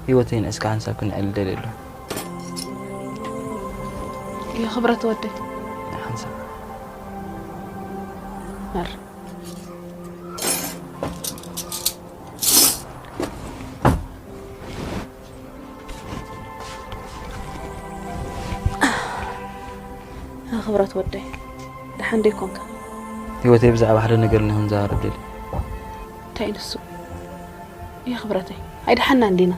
ህይወተይ ንእስካ ሓንሳብ ክንዕል ደልየ ኣለኹ። ይኽብረት ወደይ። ሓንሳብ መር ክብረት ወደይ፣ ደሓን ዶ ይኮንካ? ህይወተይ ብዛዕባ ሓደ ነገር ንክንዛረብ ደልየ። እንታይ ንሱ? ይኽብረተይ፣ ኣይደሓና እንዲና።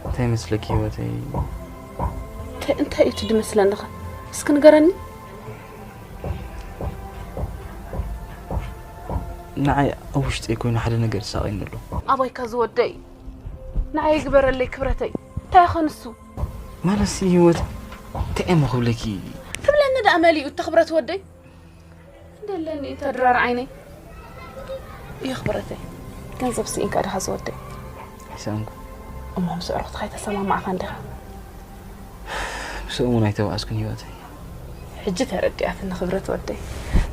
እንታይ መስለኪ ህይወተይ? እንታይ እንታይ እዩ እቲ ድመስለንኻ? እስኪ ንገረኒ። ንዓይ ኣብ ውሽጠይ ኮይኑ ሓደ ነገር ሳቐይኒ ኣሎ። ኣባይካ ዝወደይ፣ ንዓይ ግበረለይ ክብረተይ። እንታይ ኸ ንሱ? ማለት ሲ ህይወት እንታይ እሞ ክብለኪ? ትብለኒ ደኣ መሊኡ እቲ ክብረት ወደይ። እንደለኒ ተድራር ዓይነይ። ይኽብረተይ፣ ገንዘብ ስኢንካ ድኻ ዝወደይ? ይሰንኩ። እሞ ምስ ኣዕሩኽትኻ ኣይተሰማማዕኻን ዲኻ? ምስኦም እውን ኣይተባኣስኩን ህይወተይ። ሕጂ ተረዲኣትኒ ክብረት ወደይ።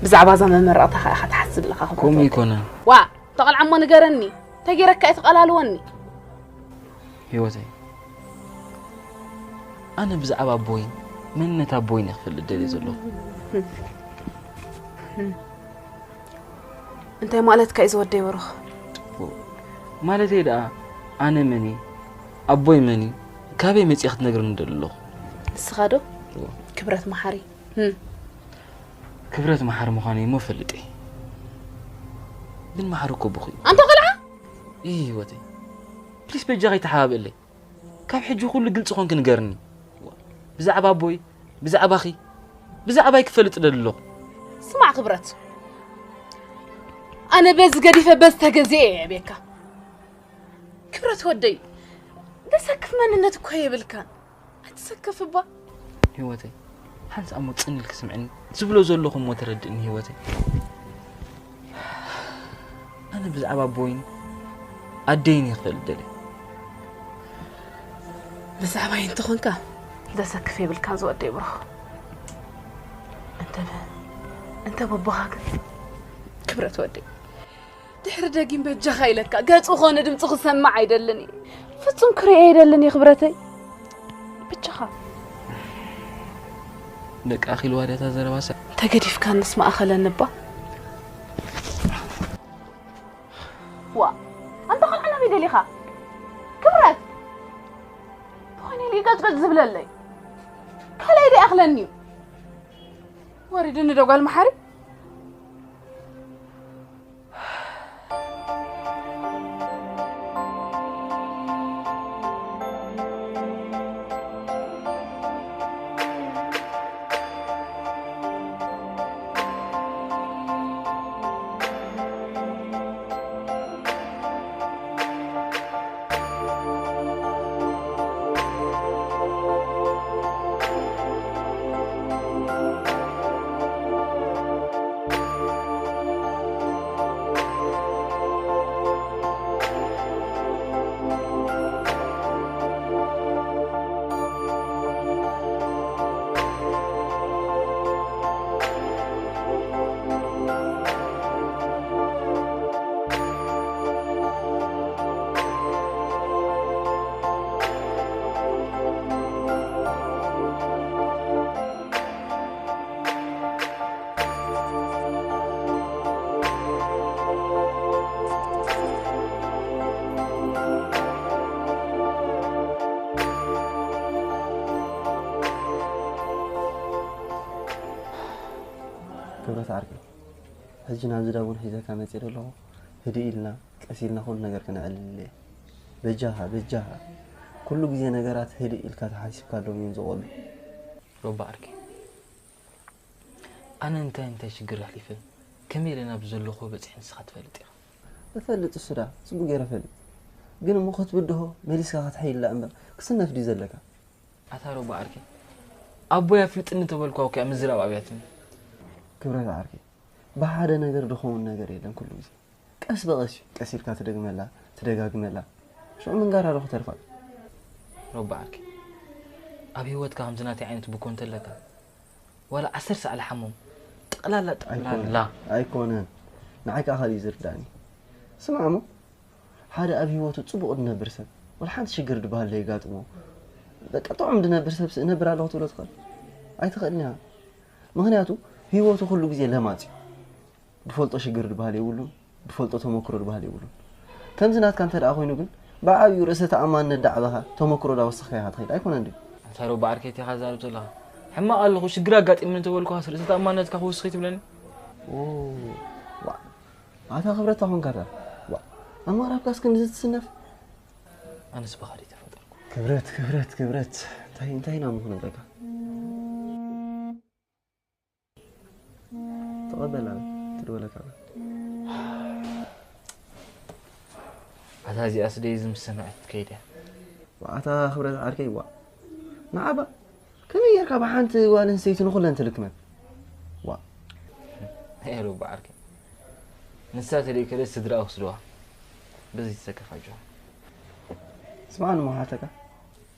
ብዛዕባ እዛ መመረቕታኻ ኢኻ ትሓስብ ኣለኻ ክብረት ከምኡ ወደይ። ኣይኮነን ዋ፣ ተቐልዓሞ ንገረኒ። ተጌረካ ኣይትቐላልወኒ። ህይወተይ፣ ኣነ ብዛዕባ ኣቦይን መንነት ኣቦይን እየ ክፈልጥ ደልየ ዘለኹ። እንታይ ማለትካ እዩ ዝወደይ በረኹ? ማለተይ ደኣ ኣነ መን እየ? ኣቦይ መን እዩ? ካበይ መፂእ ክትነግርኒ ደሊ ኣለኹ። ንስኻ ዶ? ክብረት መሓሪ። ህም። ክብረት መሓሪ ምዃነይ እሞ ፈልጥ እየ። ግን መሓሪ እኮ ብኹ እዩ። ኣንታ ቆልዓ! ይህ ህይወተይ፣ ፕሊስ በጃኺ ተሓባብእለይ። ካብ ሕጂ ኩሉ ግልፂ ኮንክ ንገርኒ። ብዛዕባ ኣቦይ፣ ብዛዕባኺ፣ ብዛዕባይ ክፈልጥ ደሊ ኣለኹ። ስማዕ ክብረት፣ ኣነ በዚ ገዲፈ በዚ ተገዚኤ እየ ቤካ። ክብረት ወደይ፣ ደሰክፍ መንነት እኮ የብልካን። ኣይትሰከፍ እባ። ህይወተይ፣ ሓንሳእ እሞ ፅን ኢልኪ ስምዕኒ። ዝብሎ ዘለኹ እሞ ተረድእኒ ህይወተይ። ኣነ ብዛዕባ ኣቦይን ኣደይን እየ ክፈልጥ ደልየ። ብዛዕባይ እንተኾንካ ደሰክፍ የብልካን ዝወደይ ብሩኽ። እንተ እንተ በቦኻ ግን ክብረት ወደይ፣ ድሕሪ ደጊም በጃኻ ኢለካ፣ ገጹ ኾነ ድምፁ ክሰምዕ ኣይደልን እየ። ፍጹም ክርእዮ ኣይደልን እየ ክብረተይ። በጃኻ። ደቂ ኣኺልዋ ድያ እታ ዘረባ ሰ? ተገዲፍካ ንስ ማእኸለን እባ። ዋ፣ ኣንታ ቆልዓ ናበይ ደሊኻ? ክብረት! ብኾይነ ኢሉ ገጭገጭ ዝብለለይ። ካልኣይ ዶ ይኣኽለኒ እዩ? ወሪድኒ ዶ ጓል መሓሪ? ክብረት ዓርከይ፣ ሕጂ ናብዚ ዳቡን ሒዘካ መፅእ ዘለኹ። ህድእ ኢልና ቀስ ኢልና ኩሉ ነገር ክነዕልል እየ። በጃኻ በጃኻ፣ ኩሉ ግዜ ነገራት ህድእ ኢልካ ተሓሲብካሎም እዮም ዝቐሉ። ሮባ ዓርከይ፣ ኣነ እንታይ እንታይ ሽግር ኣሕሊፈ ከመይ ኢለ ናብ ዘለኹ በፂሐ ንስኻ ትፈልጥ ኢኻ። እፈልጥ፣ እሱ ዳ ፅቡቅ ገይረ እፈልጥ። ግን እሞ ክትብድሆ መሊስካ ክትሕይላ እምበር ክስነፍ ድዩ ዘለካ? ኣታ ሮባ ዓርከይ፣ ኣቦይ ኣፍልጥኒ ተበልኳ እኮ እያ ምዝራብ ኣብያትኒ። ክብረት ዓርከይ፣ ብሓደ ነገር ድኸውን ነገር የለን ኩሉ ግዜ። ቀስ ብቐስ እዩ፣ ቀስ ኢልካ ትደግመላ ትደጋግመላ፣ ሽዑ ምንጋራ ዶ ክተርፋ? ሮባ ዓርከይ፣ ኣብ ህይወትካ ከምዚ ናተይ ዓይነት ብኮ እንተለካ ዋላ ዓሰርተ ሰዓት ሓሞም ጠቕላላ ጠቕላላ። ኣይኮነን፣ ንዓይ ከዓ ካልእ እዩ ዝርዳእኒ። ስማዕ እሞ፣ ሓደ ኣብ ህይወቱ ፅቡቕ ዝነብር ሰብ ሓንቲ ሽግር ድበሃል ለየጋጥሞ በቃ ጥዑም ድነብር ሰብ እነብር ኣለኹ ትብሎ ትኽእል ኣይትኽእልን እያ። ምኽንያቱ ህይወቱ ኩሉ ግዜ ለማጽ እዩ። ድፈልጦ ሽግር ድበሃል የብሉን፣ ድፈልጦ ተመክሮ ድበሃል የብሉን። ከምዚ ናትካ እንተ ደኣ ኮይኑ ግን ብዓብዩ ርእሰ ተኣማንነት ዳዕባኻ ተመክሮ ዳወሰኽካ ኢኻ ትኸይድ ኣይኮነን ድዩ? ኣንታ ሮባ ዓርከይ ቲኻ ዛርብ ዘለኻ ሕማቕ ኣለኹ ሽግር ኣጋጢምኒ እንተበልኩኻስ ርእሰ ተኣማንነትካ ክውስኽ እዩ ትብለኒ? ኦ፣ ዋ፣ ኣታ ክብረት ኣኾንካ ዳ ዋ፣ ኣማራብካስ ክንድዚ ትስነፍ? ኣነስ ብኻ ድዩ ተፈጠርኩ? ክብረት ክብረት ክብረት እንታይ እንታይ ኢና ምኽነብረካ? ተቐበላ ትድወለካ ኣታ እዚኣ ስደይ ዝምሰምዐት ከይደ ኣታ ክብረት ዓርከይ ዋ ንዓባ ከመይ ጌርካ ብሓንቲ ጓል ኣንስተይቲ ንኹለን ትልክመን ዋ ሄሎ በዓርከይ ንሳ ተደይከለ ስድራ ወስድዋ በዚ ተሰከፋጆ ስማዕ ንመሓተካ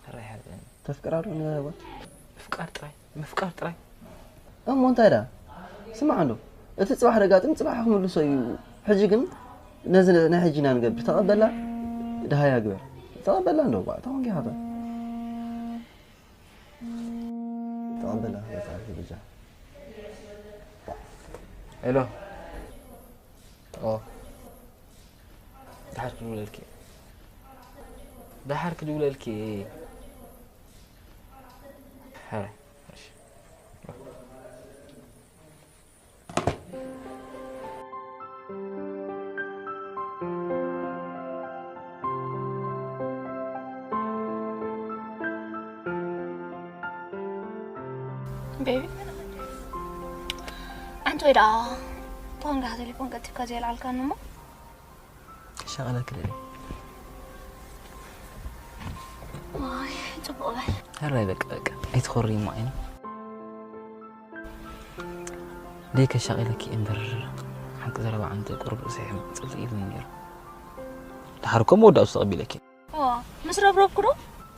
ሕራይ ሓርቀኒ ተፍቅራ ዶ ንገረባ ምፍቃር ጥራይ ምፍቃር ጥራይ እሞ እንታይ ዳ ስማዕ እንዶ እቲ ፅባሕ ደጋጥም ፅባሕ ክምልሶ እዩ ሕጂ ግን ነዚ ናይ ሕጂ ኢና ንገብር ተቐበላ ድሃያ ግበር ተቐበላ እንዶ ባ ተኾንኪ ሃባ ተቐበላ በዛ ብጃ ሄሎ ኦ ድሓር ክድውለልኪ ድሓር ክድውለልኪ ሕራይ እሺ ቤቢ ኣንቲ ወይ ደኣ ተኾንካ ቴሌፎን ቀልጢፍካ ዘየልዓልካኒ እሞ ሻቐለክ ደሊ ዋይ ጽቡቕ በል ሕራይ በቃ በቃ ኣይትኾሪ እሞ ዓይኒ ደይ ከሻቒለኪ እምበር ሓቂ ዘረባ ዓንተ ቁሩብ ርእሰይ ሕም ጽልኢ ኢሉኒ ነይሩ ድሓር እኮ መወዳእቱ ተቐቢለኪ ዋ ምስ ረብረብኩ ዶ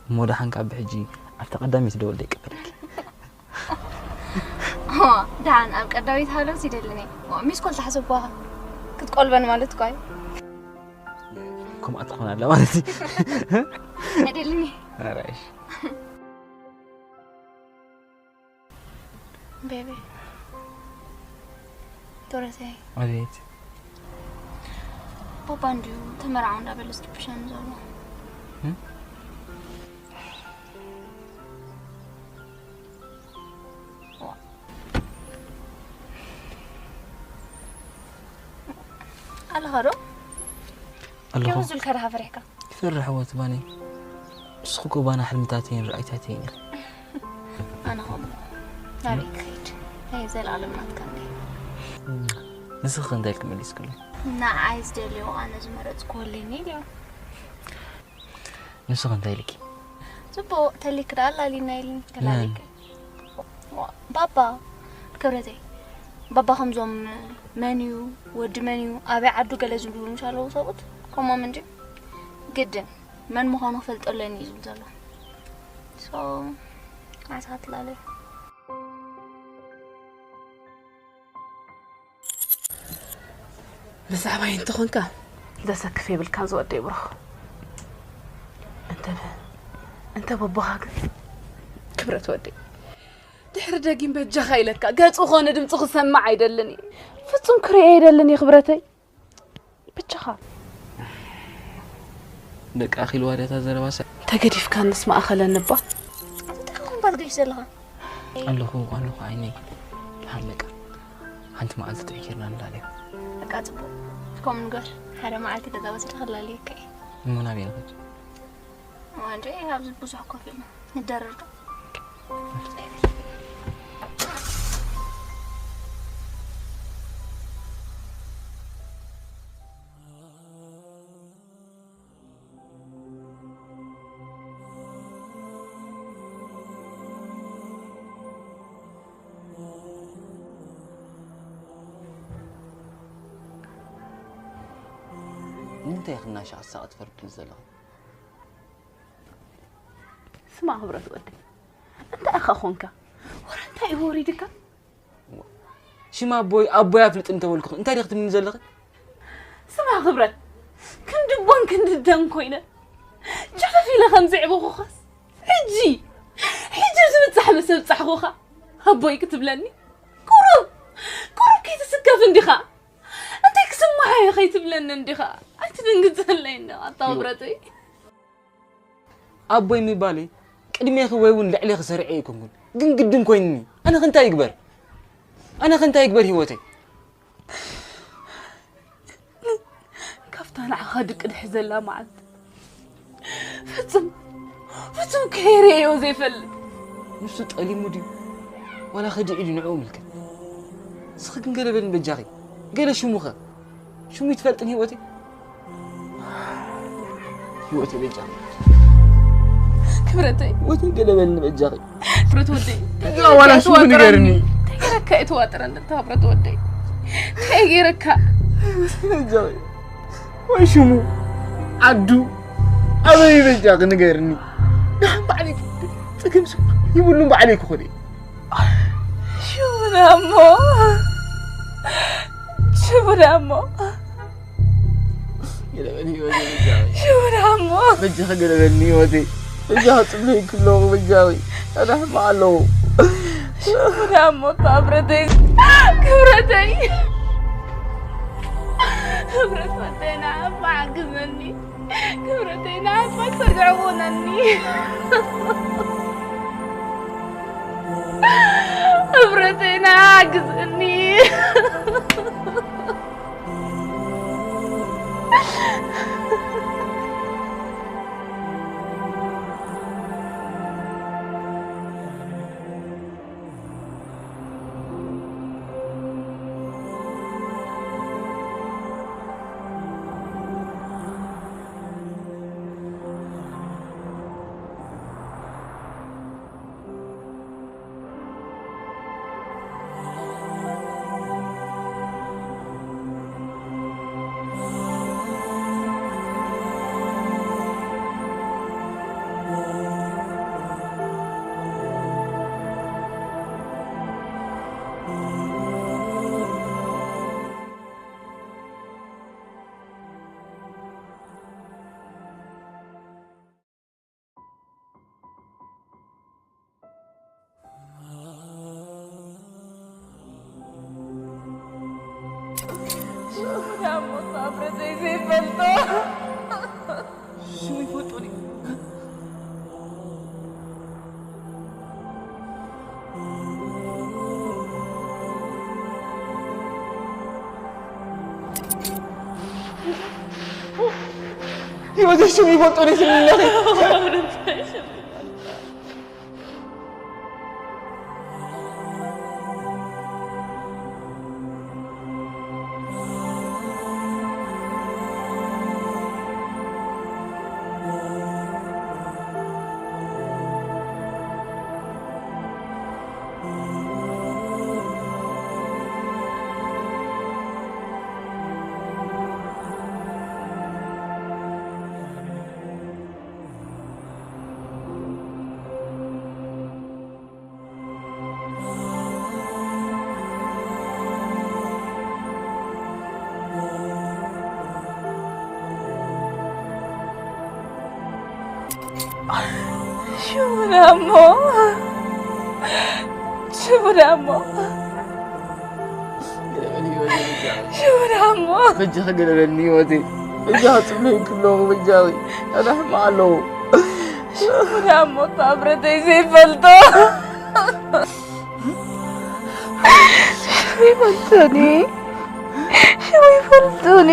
እሞ ደሓን ካብ ብሕጂ ኣብታ ቀዳመይቲ ደወል ደይቀበለኪ ዋ ደሓን ኣብ ቀዳመይቲ ሃሎስ ይደልኒ ዋ ሚስኮል ተሓሰብኳ ክትቆልበን ማለት እኳ እዩ ከምኣ ትኾን ኣላ ማለት እዩ ኣይደልኒ ኣራሽ ቤቢ ዶረተይ ኣቤት ቦባ እንድዩ ተመርዓው እንዳበለ ዝድብሸኒ ዘሎ ኣለኻ ዶ ኣለኹ ከምዚ ኢልካ ድኻ ፈሪሕካ ይፈርሕ ወት ባኒ ንስኹ እኮ ባና ሕልምታተይን ርኣይታተይን ኢኺ ኣነ ኸምኡ ናበይ ክኸይድ ናይ ዘላለም ናትካ እንደ ንስኺ እንታይ ኢልኪ መሊስክሉ ንዓይ ዝደልዮ ኣነ ዝመረፅኩ ወለኒ ኢልዮ ንስኺ እንታይ ኢልኪ ፅቡቕ ተሊክ ደኣ ኣላሊና ኢልኒ ከላሊክ ባባ ክብረተይ ባባ ከምዞም መን እዩ ወዲ መን እዩ ኣበይ ዓዱ ገለ ዝብሉ ምሽ ኣለዉ ሰብኡት ከምኦም እንዲ ግድን መን ምዃኑ ክፈልጠለኒ እዩ ዝብል ዘሎ ሶ ዓሳ ትላለዩ ብዛዕባይ እንተኾንካ ዘሰክፍ የብልካን ዝወደይ ብሩኽ እንተ እንተ በቦኻ ግን ክብረት ወደይ ድሕሪ ደጊም በጃኻ ኢለካ ገጹ ኾነ ድምፁ ክሰማዕ ኣይደልን እዩ ፍጹም ክርኢ ኣይደልን እዩ ክብረተይ በጃኻ ደቂ ኣኺልዋ ድያታ ዘረባሰ ተገዲፍካ ንስ ማእኸለን እባ እንታይ ኸውን ባትገሽ ዘለኻ ኣለኹ ኣለኹ ዓይነይ ደሓን በቃ ሓንቲ መዓልቲ ጥዕኪርና ንላለዮ በቃ ፅቡቅ ከምኡ ንገር ሓደ መዓልቲ ገዛ ወሲድካ ክላለየካ እየ እሞ ናበይ ንኸድ እንዴ ኣብዚ ብዙሕ ኮፍ ኢልና ንደረር ዶ ንምንታይ ኢኺ እናሻዕ ሳቕ ትፈርድኒ ዘለኹ ስማዕ ክብረት ወደይ እንታይ ኢኻ ኾንካ ወረ እንታይ እዩ ወሪድካ ሽም ኣቦይ ኣቦይ ኣፍልጥ እንተበልኩ እንታይ ዲኺ ትብልኒ ዘለኺ ስማዕ ክብረት ክንዲ ቦን ክንዲ ደን ኮይነ ጨፈፍ ኢለ ከም ዘዕበኹኻስ፣ ሕጂ፣ ሕጂ ኣብዚ ምብጻሕ ምስ ኣብጻሕኹኻ፣ ኣቦይ ክትብለኒ? ቁሩብ፣ ቁሩብ ከይትስከፍ እንዲኻ? እንታይ ክስምዓዮ ከይትብለኒ እንዲኻ? ኣይትድንግጸለይ እንዲኻ፣ ኣታ ይወ- ብረተይ። ኣቦይ ምባለይ ቅድሜኺ ወይ እውን ልዕሌኺ ሰሪዐ ኣይኮንኩን፣ ግን ግድን ኮይኑኒ። ኣነ ከ እንታይ ይግበር? ኣነ ከ እንታይ ይግበር ህይወተይ? ካብታ ንዓኻ ድቅድሕ ዘላ መዓልቲ ፍጹም፣ ፍጹም ከይርእዮ ዘይፈልጥ። ንሱ ጠሊሙ ድዩ ዋላ ከዲዑ ድዩ ንዕኡ ምልከት። ንስኺ ግን ገለ በልኒ በጃኺ። ገለ ሽሙ ኸ? ሽሙ ይትፈልጥን ህይወተይ? ህይወተይ በጃኺ። ክብረተይ። ህይወተይ ገለ በልኒ በጃኺ። ክብረት ወደይ። እዛ ዋላ እንታይ ሽሙ ንገርኒ። እንታይ ገይረካ እየ ተዋጥረኒ? ክብረት ወደይ። እንታይ ገይረካ? በጃኺ። ወይ ሽሙ፣ ዓዱ፣ ኣበይ በጃኺ ንገርኒ። ደሓን ባዕለይ ጸገም ስም ይብሉን ባዕለይ ክኾን እየ። ሽሙ ዳሞ። ሽሙ ዳሞ። ገለበኒ ህይወተይ በጃኺ። ሽሙ ዳሞ። በጃኺ ገለበኒ ህይወተይ። በጃኺ ጽበየኪ ኣለኹ በጃኺ። ኣነ ሕማቕ ኣለኹ። ሽሙ ዳሞ እታ ክብረተይ። ክብረተይ። ክብረት ወደይ ንዓኻ ሓግዘኒ። ክብረተይ ንዓኻ ተግዕውነኒ። ክብረተይ ንዓኻ ሓግዘኒ። ሽሙ ይፈልጦ ድዩ? ህይወተይ ሽሙ ይፈልጦ ድዩ ትብሊ ኣለኺ? ሽሙና እሞ፣ ሽሙና እሞ፣ ገለበኒ ህይወተይ በጃኺ። ሽሙና እሞ። በጃኺ ገለበኒ ህይወተይ። በጃኺ ጽበየኪ ኣለኹ በጃኺ። ኣነ ሕማቕ ኣለኹ። ሽሙና እሞ እታ ብረተይ ዘይፈልጦ። ሽሙ ይፈልጡኒ። ሽሙ ይፈልጡኒ።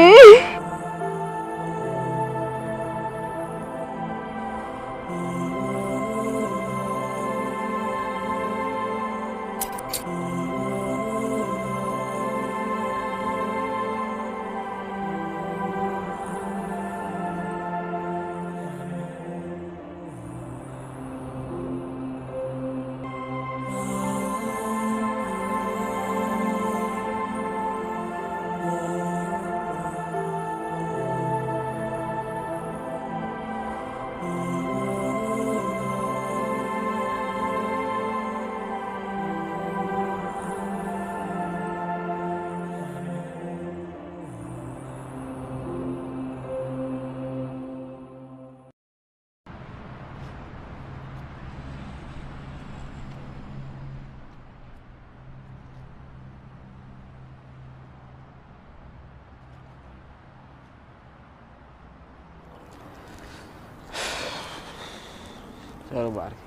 ሮባ ዓርከይ።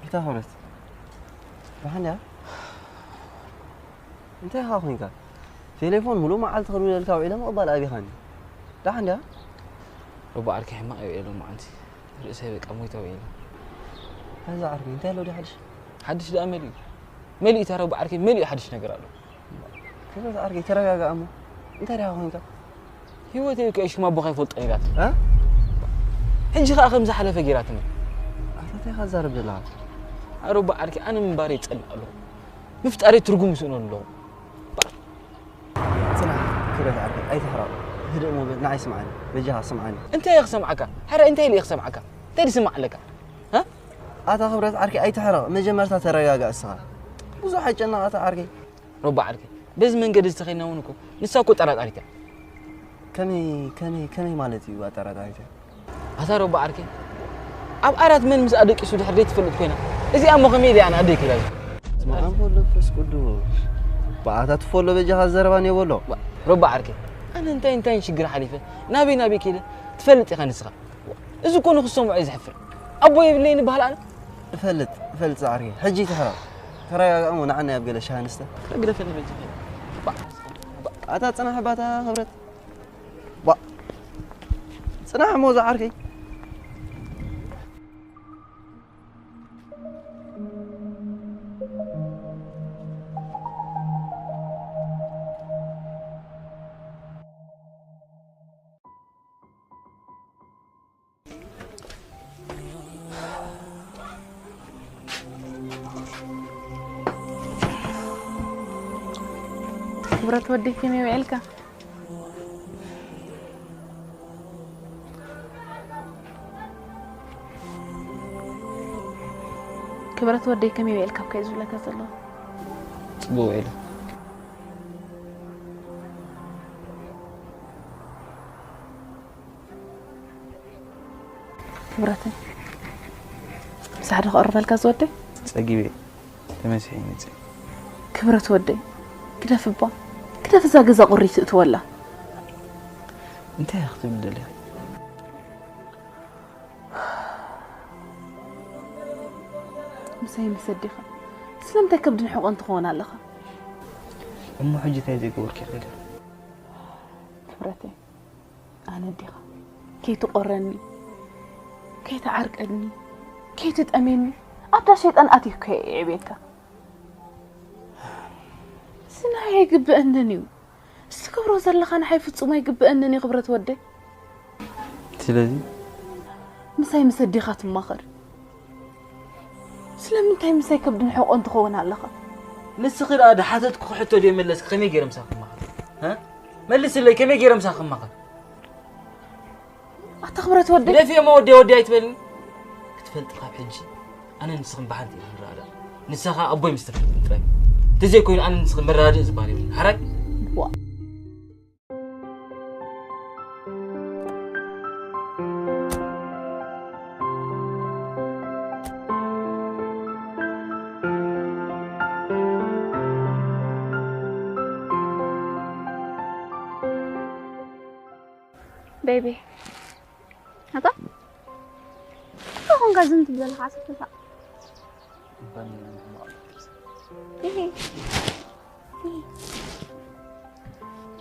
እንታይ ክብረት? ደሓን ድያ? እንታይ ኢኻ ኮይንካ? ቴሌፎን ሙሉእ መዓልቲ ክድውለልካ ውዒለ ምቕባል ኣቢኻኒ። ደሓን ድያ? ሮባ ዓርከይ ሕማቕ እየ ውዒለ ሎማዓንቲ። ርእሰይ በቃ ሞይተ ውዒለ። ከዛ ዓርከይ እንታይ ኣሎ ድዩ ሓድሽ? ሓድሽ ደኣ መሊኡ። መሊኡ እታ ሮባ ዓርከይ መሊኡ ሓድሽ ነገር ኣሎ። ክብረት ዓርከይ ተረጋጋእ እሞ። እንታይ ድኣ ኮይንካ? ህይወተይ እኮ እሽክማ ኣቦኻ ይፈልጦ ኢላት። እ? ሕጂ ኸኣ ከም ዝሓለፈ ጌራትኒ። ኣታ እንታይ ኢኻ ትዛረብ ዘለኻ? ኣሮባ ዓርከይ ኣነ ምንባረይ ይጸልእ ኣለኹ። ምፍጣረይ ትርጉም ይስእኖ ኣለኹ። ጽናሕ ክብረት ዓርከይ ኣይትሕረቕ። ህድእ እሞ በል ንዓይ ስምዓኒ። በጃኻ ስምዓኒ። እንታይ እየ ክሰምዓካ? ሕረ እንታይ ኢለ እየ ክሰምዓካ? እንታይ ድስማዕ ኣለካ? እ? ኣታ ክብረት ዓርከይ ኣይትሕረቕ። መጀመርታ ተረጋጋእ እስኻ። ብዙሕ ኣይጨነቕ ኣታ ዓርከይ። ሮባ ዓርከይ፣ በዚ መንገዲ ዝተኸድና እውን እኮ ንሳ እኮ ጠራጣሪት እያ። ከመይ ከመይ ከመይ ማለት እዩ ኣጠራጣሪት እያ? ኣታ ሮባ ዓርከይ፣ ኣብ ዓራት መን ምስ ኣደቂሱ ድሕር ዘይትፈልጥ ኮይና፣ እዚኣ እሞ ከመይ ኢላ እያ ንኣደይ ክኢላ? በስመ ኣብ ወወልድ ወመንፈስ ቅዱስ። ብኣታ ትፈሎ በጃኻ ዘረባ እኒኦ በሎ። ሮባ ዓርከይ፣ ኣነ እንታይ እንታይ ሽግር ሓሊፈ ናበይ ናበይ ከይደ ትፈልጥ ኢኻ ንስኻ። እዚ እኮ ንኽሰምዖ እዩ ዘሕፍር። ኣቦ የብለይን በሃል ኣነ። እፈልጥ እፈልጥ ዛዕሪ ሕጂ ትሕረቕ። ተረጋጋእ እሞ ንዓና ኣብ ገለ ሻሂ ንስተ። ግደፈኒ በጃኻ። ኣታ ጽናሕ ባታ ክብረት። ባ ጽናሕ እሞ ዛዕርከይ። ክብረት ወደይ ከመይ ውዒልካ? ክብረት ወደይ ከመይ ውዒልካ እኮ እዩ ዝብለካ ዘለኹ። ጽቡቕ ውዒለ። ክብረተይ፣ ምሳሕ ዶ ክቕርበልካ ዝወደይ? ጸጊበ፣ ተመሲሐ ይመጽእ። ክብረት ወደይ፣ ግደፍ እባ፣ ግደፍ እዛ ገዛ ቁሪ ትእትወላ። እንታይ ኢኻ ክትብል ደሊኻ? ምሳይ ምስ ኣዴኻ ስለምንታይ ከብድን ሕቖን ትኸውን ኣለኻ? እሞ ሕጂ እንታይ ዘይገበርኩ ይኽእል? ክብረተይ፣ ኣነ ኣዴኻ ከይትቆረኒ፣ ከይትዓርቀኒ፣ ከይትጠሜኒ ኣብታ ሸይጣን ኣትዩ እኮ እየ የዕብየካ። እዚ ንዓይ ኣይግብአንን እዩ። እዚ ትገብሮ ዘለኻ ንዓይ ፍጹም ኣይግብአንን እዩ ክብረት ወደይ። ስለዚ? ምሳይ ምስ ኣዴኻ ትማኸር። ስለምንታይ ምሳይ ከብድን ሕቖን ትኸውን ኣለኻ? ንስኺ ደኣ ድሓተትኩኺ ሕቶ ድዮ መለስኪ ከመይ ገይረ ምሳኺ ክማኸር? እ? መልስለይ ከመይ ገይረ ምሳኺ ክማኸር? ኣታ ክብረት ወደይ። ግደፍዮ እሞ ወደይ ወደይ ኣይትበልኒ። ክትፈልጢ ካብ ሕጂ ኣነ ንስኽን ብሓንቲ ኢና ንረኣዳ። ንሳ ኸኣ ኣቦይ ምስ ተፈልጠ ጥራይ። እንተዘይኮይኑ ኣነ ንስኽን መረዳድእ ዝበሃል የብሉን። ሓራይ? ዋ። ቤቢ። ኣታ? እንታይ ኾንካ ዝም ትብል ዘለኻ ዓሰርተ ሰዓት? እሂ። እሂ።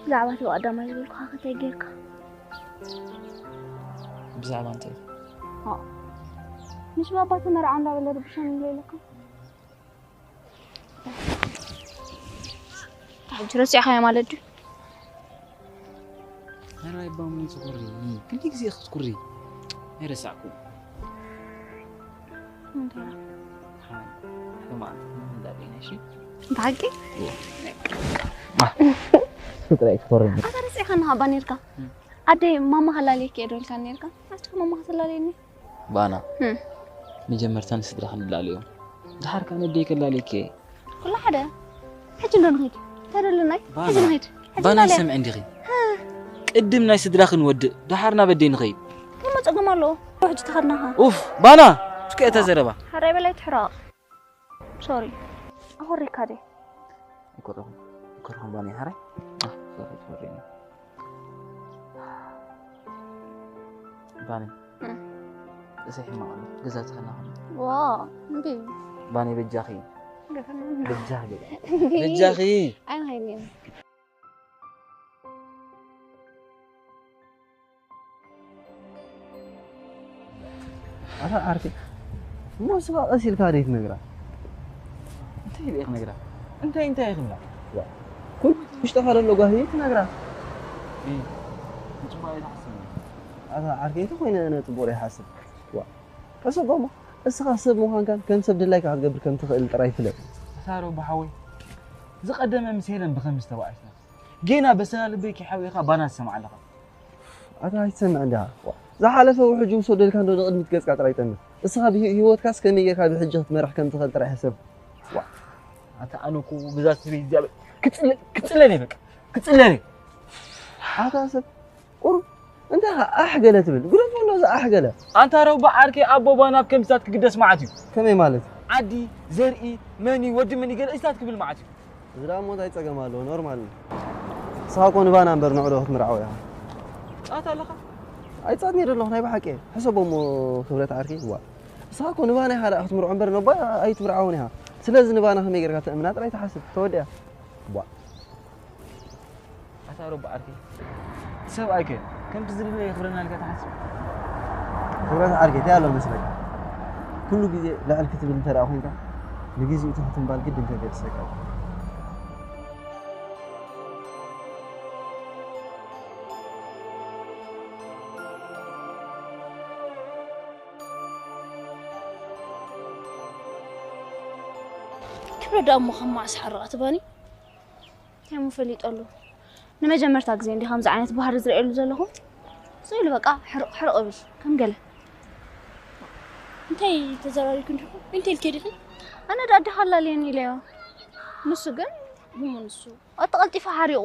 ብዛዕባ እቲ ብቐዳማይ ዝበልኩኻ ከ እንታይ ጌርካ? ብዛዕባ እንታይ? ኦ። ምስ ባባ ተመርዓ እንዳበለ ርብሻ ንብሎ ኢለካ? ሕጂ ረሲዕካዮ ማለት ድዩ? ኧረ ኣይባሙን ትኩሪ። ክንደይ ግዜ ኢኺ ክትኩሪ? ኣይረሳዕኩን። እንታይ? ሓደ መዓልቲ ክንዳቤና፣ እሺ? ብሓቂ? እዎ። ጥራይ ክትኮርኒ። ኣታ ረሲዕካኒ ሃባ ኔርካ። እም። ኣደይ ማማ ሃላልየኪ እየ ዶ ኢልካ ኔርካ? ኣስኻ ማማ ሃላልየኒ። ባና። እም። መጀመርታ ንስድራኺ ንላለዮም። ድሓር ከኣ ነደይ ከላልየኪ እየ። ኩሉ ሓደ። ሕጂ እንዶ ንኺድ። ተደልናይ። ባና። ሕጂ ንኺድ። ሕጂ ባና ንላለያ። ይሰምዕ እንዲኺ። ሃ። ቅድም ናይ ስድራኺ ንወድእ፣ ድሓር ናብ ኣደይ ንኸይድ። እሞ ጸገም ኣለዎ። ሕጂ ተኸድናኻ። ኡፍ፣ ባና! እስከ እታ ዘረባ። ሓራይ በላይ ትሕራቕ። ሶሪ። ኣኾሪካ ደ። ኣይኮረኹም። ኣይኮረኹም ባኒ ሓራይ። ኣህ፣ ሶሪ፣ ሶሪ። ባኒ። እም። ርእሰይ ሕማቕ ኣሎ። ገዛ ትኸና ኾነ። ዋ፣ እንዴ። ባኒ በጃኺ። በጃኺ ገዛ። በጃኺ። ኣይንኸይድን። ኣታ ዓርኪ። እሞ ስባ ቀስ ኢልካ ደይ ትነግራ? እንታይ ኢለ ክነግራ? እንታይ እንታይ ክብላ? ዋ። ኩሉ ውሽጥኻ ዘሎ ጓሂ ትነግራ። እ፣ ንጽቡቕ ኣይትሓስብ። ኣታ ዓርከይ እንተኾይነ ኣነ ጽቡቕ ይሓስብ። ዋ። ሕሰቦ እሞ፣ እስኻ ሰብ ምዃንካን ከም ሰብ ድላይካ ክትገብር ከም ትኽእል ጥራይ ፍለጥ። ኣታ ሮቢ ሓወይ፣ ዝቐደመ ምስ ሄለን ብኸምዚ ተባኢስና። ጌና በሰላ ልበይ ከይሓወኻ ባና ትሰምዕ ኣለኻ። ኣታ ኣይትሰምዕ እንዲኻ። ዋ፣ ዝሓለፈ ውሕጅ ውሰደልካ እንዶ ንቕድሚት ገጽካ ጥራይ ጠምት። እስኻ ብሂ-፣ ህይወትካስ ከመይ ጌርካ ብሕጂ ክትመርሕ ከም ትኽእል ጥራይ ሕሰብ። ዋ። ኣታ ኣነ እኮ ብዛ ሰበይቲ እዚኣ በ-፣ ክጽለ-፣ ክጽለል እየ በቃ። ክጽለል እየ። ኣታ ሰብ ቁሩብ እንታይ ኢኻ ኣሕ ገለ ትብል? ግደፎ እንዶ እዛ ኣሕ ገለ። ኣንታ ረውባ ዓርከይ ኣቦ ባና ኣብ ከምዚታት ክግደስ መዓት እዩ። ከመይ ማለት? ዓዲ፣ ዘርኢ፣ መን እዩ፣ ወዲ መን እዩ ገለ እዚታት ክብል መዓት እዩ። እዚ ደኣ እሞ እንታይ ጸገም ኣለዎ? ኖርማል እዩ። ንስኻ እኮ ንባና እምበር ንዑ ዶ ክትምርዓው ኢኻ? ጻት ኣለኻ? ኣይጻትን'የ ዘለኹ ናይ ብሓቂ። ሕሰቦ እሞ ክብረት ዓርከይ፣ ዋ። ንስኻ እኮ ንባና ኢኻ ደኣ ክትምርዖ እምበር ነቦይ ኣይትምርዓዎን ኢኻ። ስለዚ ንባና ከመይ ጌርካ ተእምና ጥራይ ትሓስብ። ተወዲኣ። ዋ። ኣታ ሮባ ዓርከይ። ሰብኣይከ ከምቲ ዝድለ የኽብረና ኢልካ ትሓስብ? ክብረት ዓርከይ እንታይ ኣሎ መስለካ? ኩሉ ግዜ ልዕል ክትብል እንተ ደኣ ኮይንካ ንግዜኡ ትሕት ምባል ግድን ከገድሰካ እዩ። ክብረት ደኣ እሞ ከም መዓስ ሓርቓ ትባኒ? እንታይ እሞ ፈሊጠሉ? ንመጀመርታ ግዜ እንዲ ከምዚ ዓይነት ባህሪ ዝርእየሉ ዘለኹ። ስቕ ኢሉ በቃ ሕርቕ ሕርቕ እብል ከም ገለ። እንታይ ተዘራሪብኪ እንዲኹ? እንታይ ኢልኪ ዲኺ? ኣነ ደኣ ኣዴኻ ኣላልየኒ ኢለዮ። ንሱ ግን እሞ ንሱ ኣቲ ቀልጢፉ ሓሪቑ።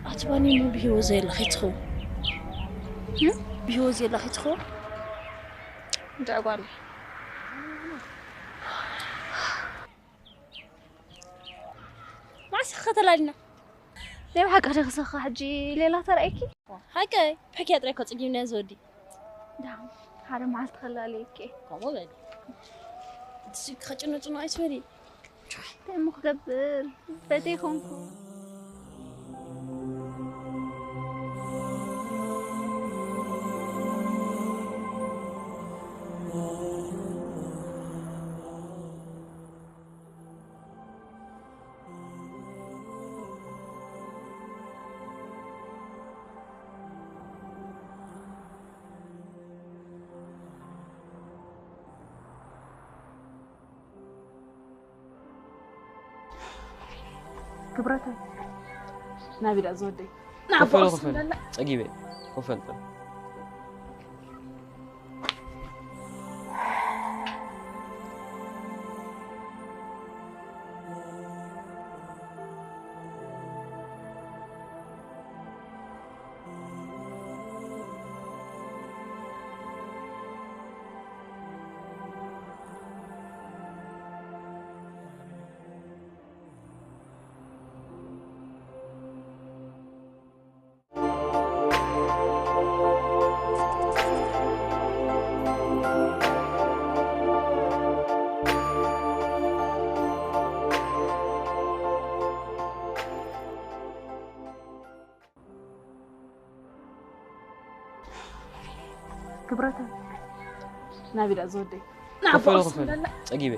ኣቲ ባኒ እሞ ብህይወት ዘየላ ከይትኸውን። እም? ብህይወት ዘየላ ከይትኸውን። እንታይ ጓል? መዓስ ኢኻ ተላሊና? ናይ ብሓቂ ዶ ክስኻ ሕጂ ሌላ ተራእየኪ? ሓቀይ፣ ብሕክያ ጥራይ እኮ ጸጊምናዮ ዝወዲ። ደሓን ሓደ መዓልቲ ከላልየኪ እየ። ከምኡ በሊ። እቲ ስልኪ ከጭኖጭኖ ኣይትበሊ። እንታይ እሞ ክገብር? በደይ ኮንኩ። ክብረተይ ናቢዳ ዝወደይ ኮፈል ኮፈል ጸጊበ ኮፈል ጥራይ። ክብረተይ ናቢዳ ዝወደይ ኮፈል ኮፈል ጸጊበ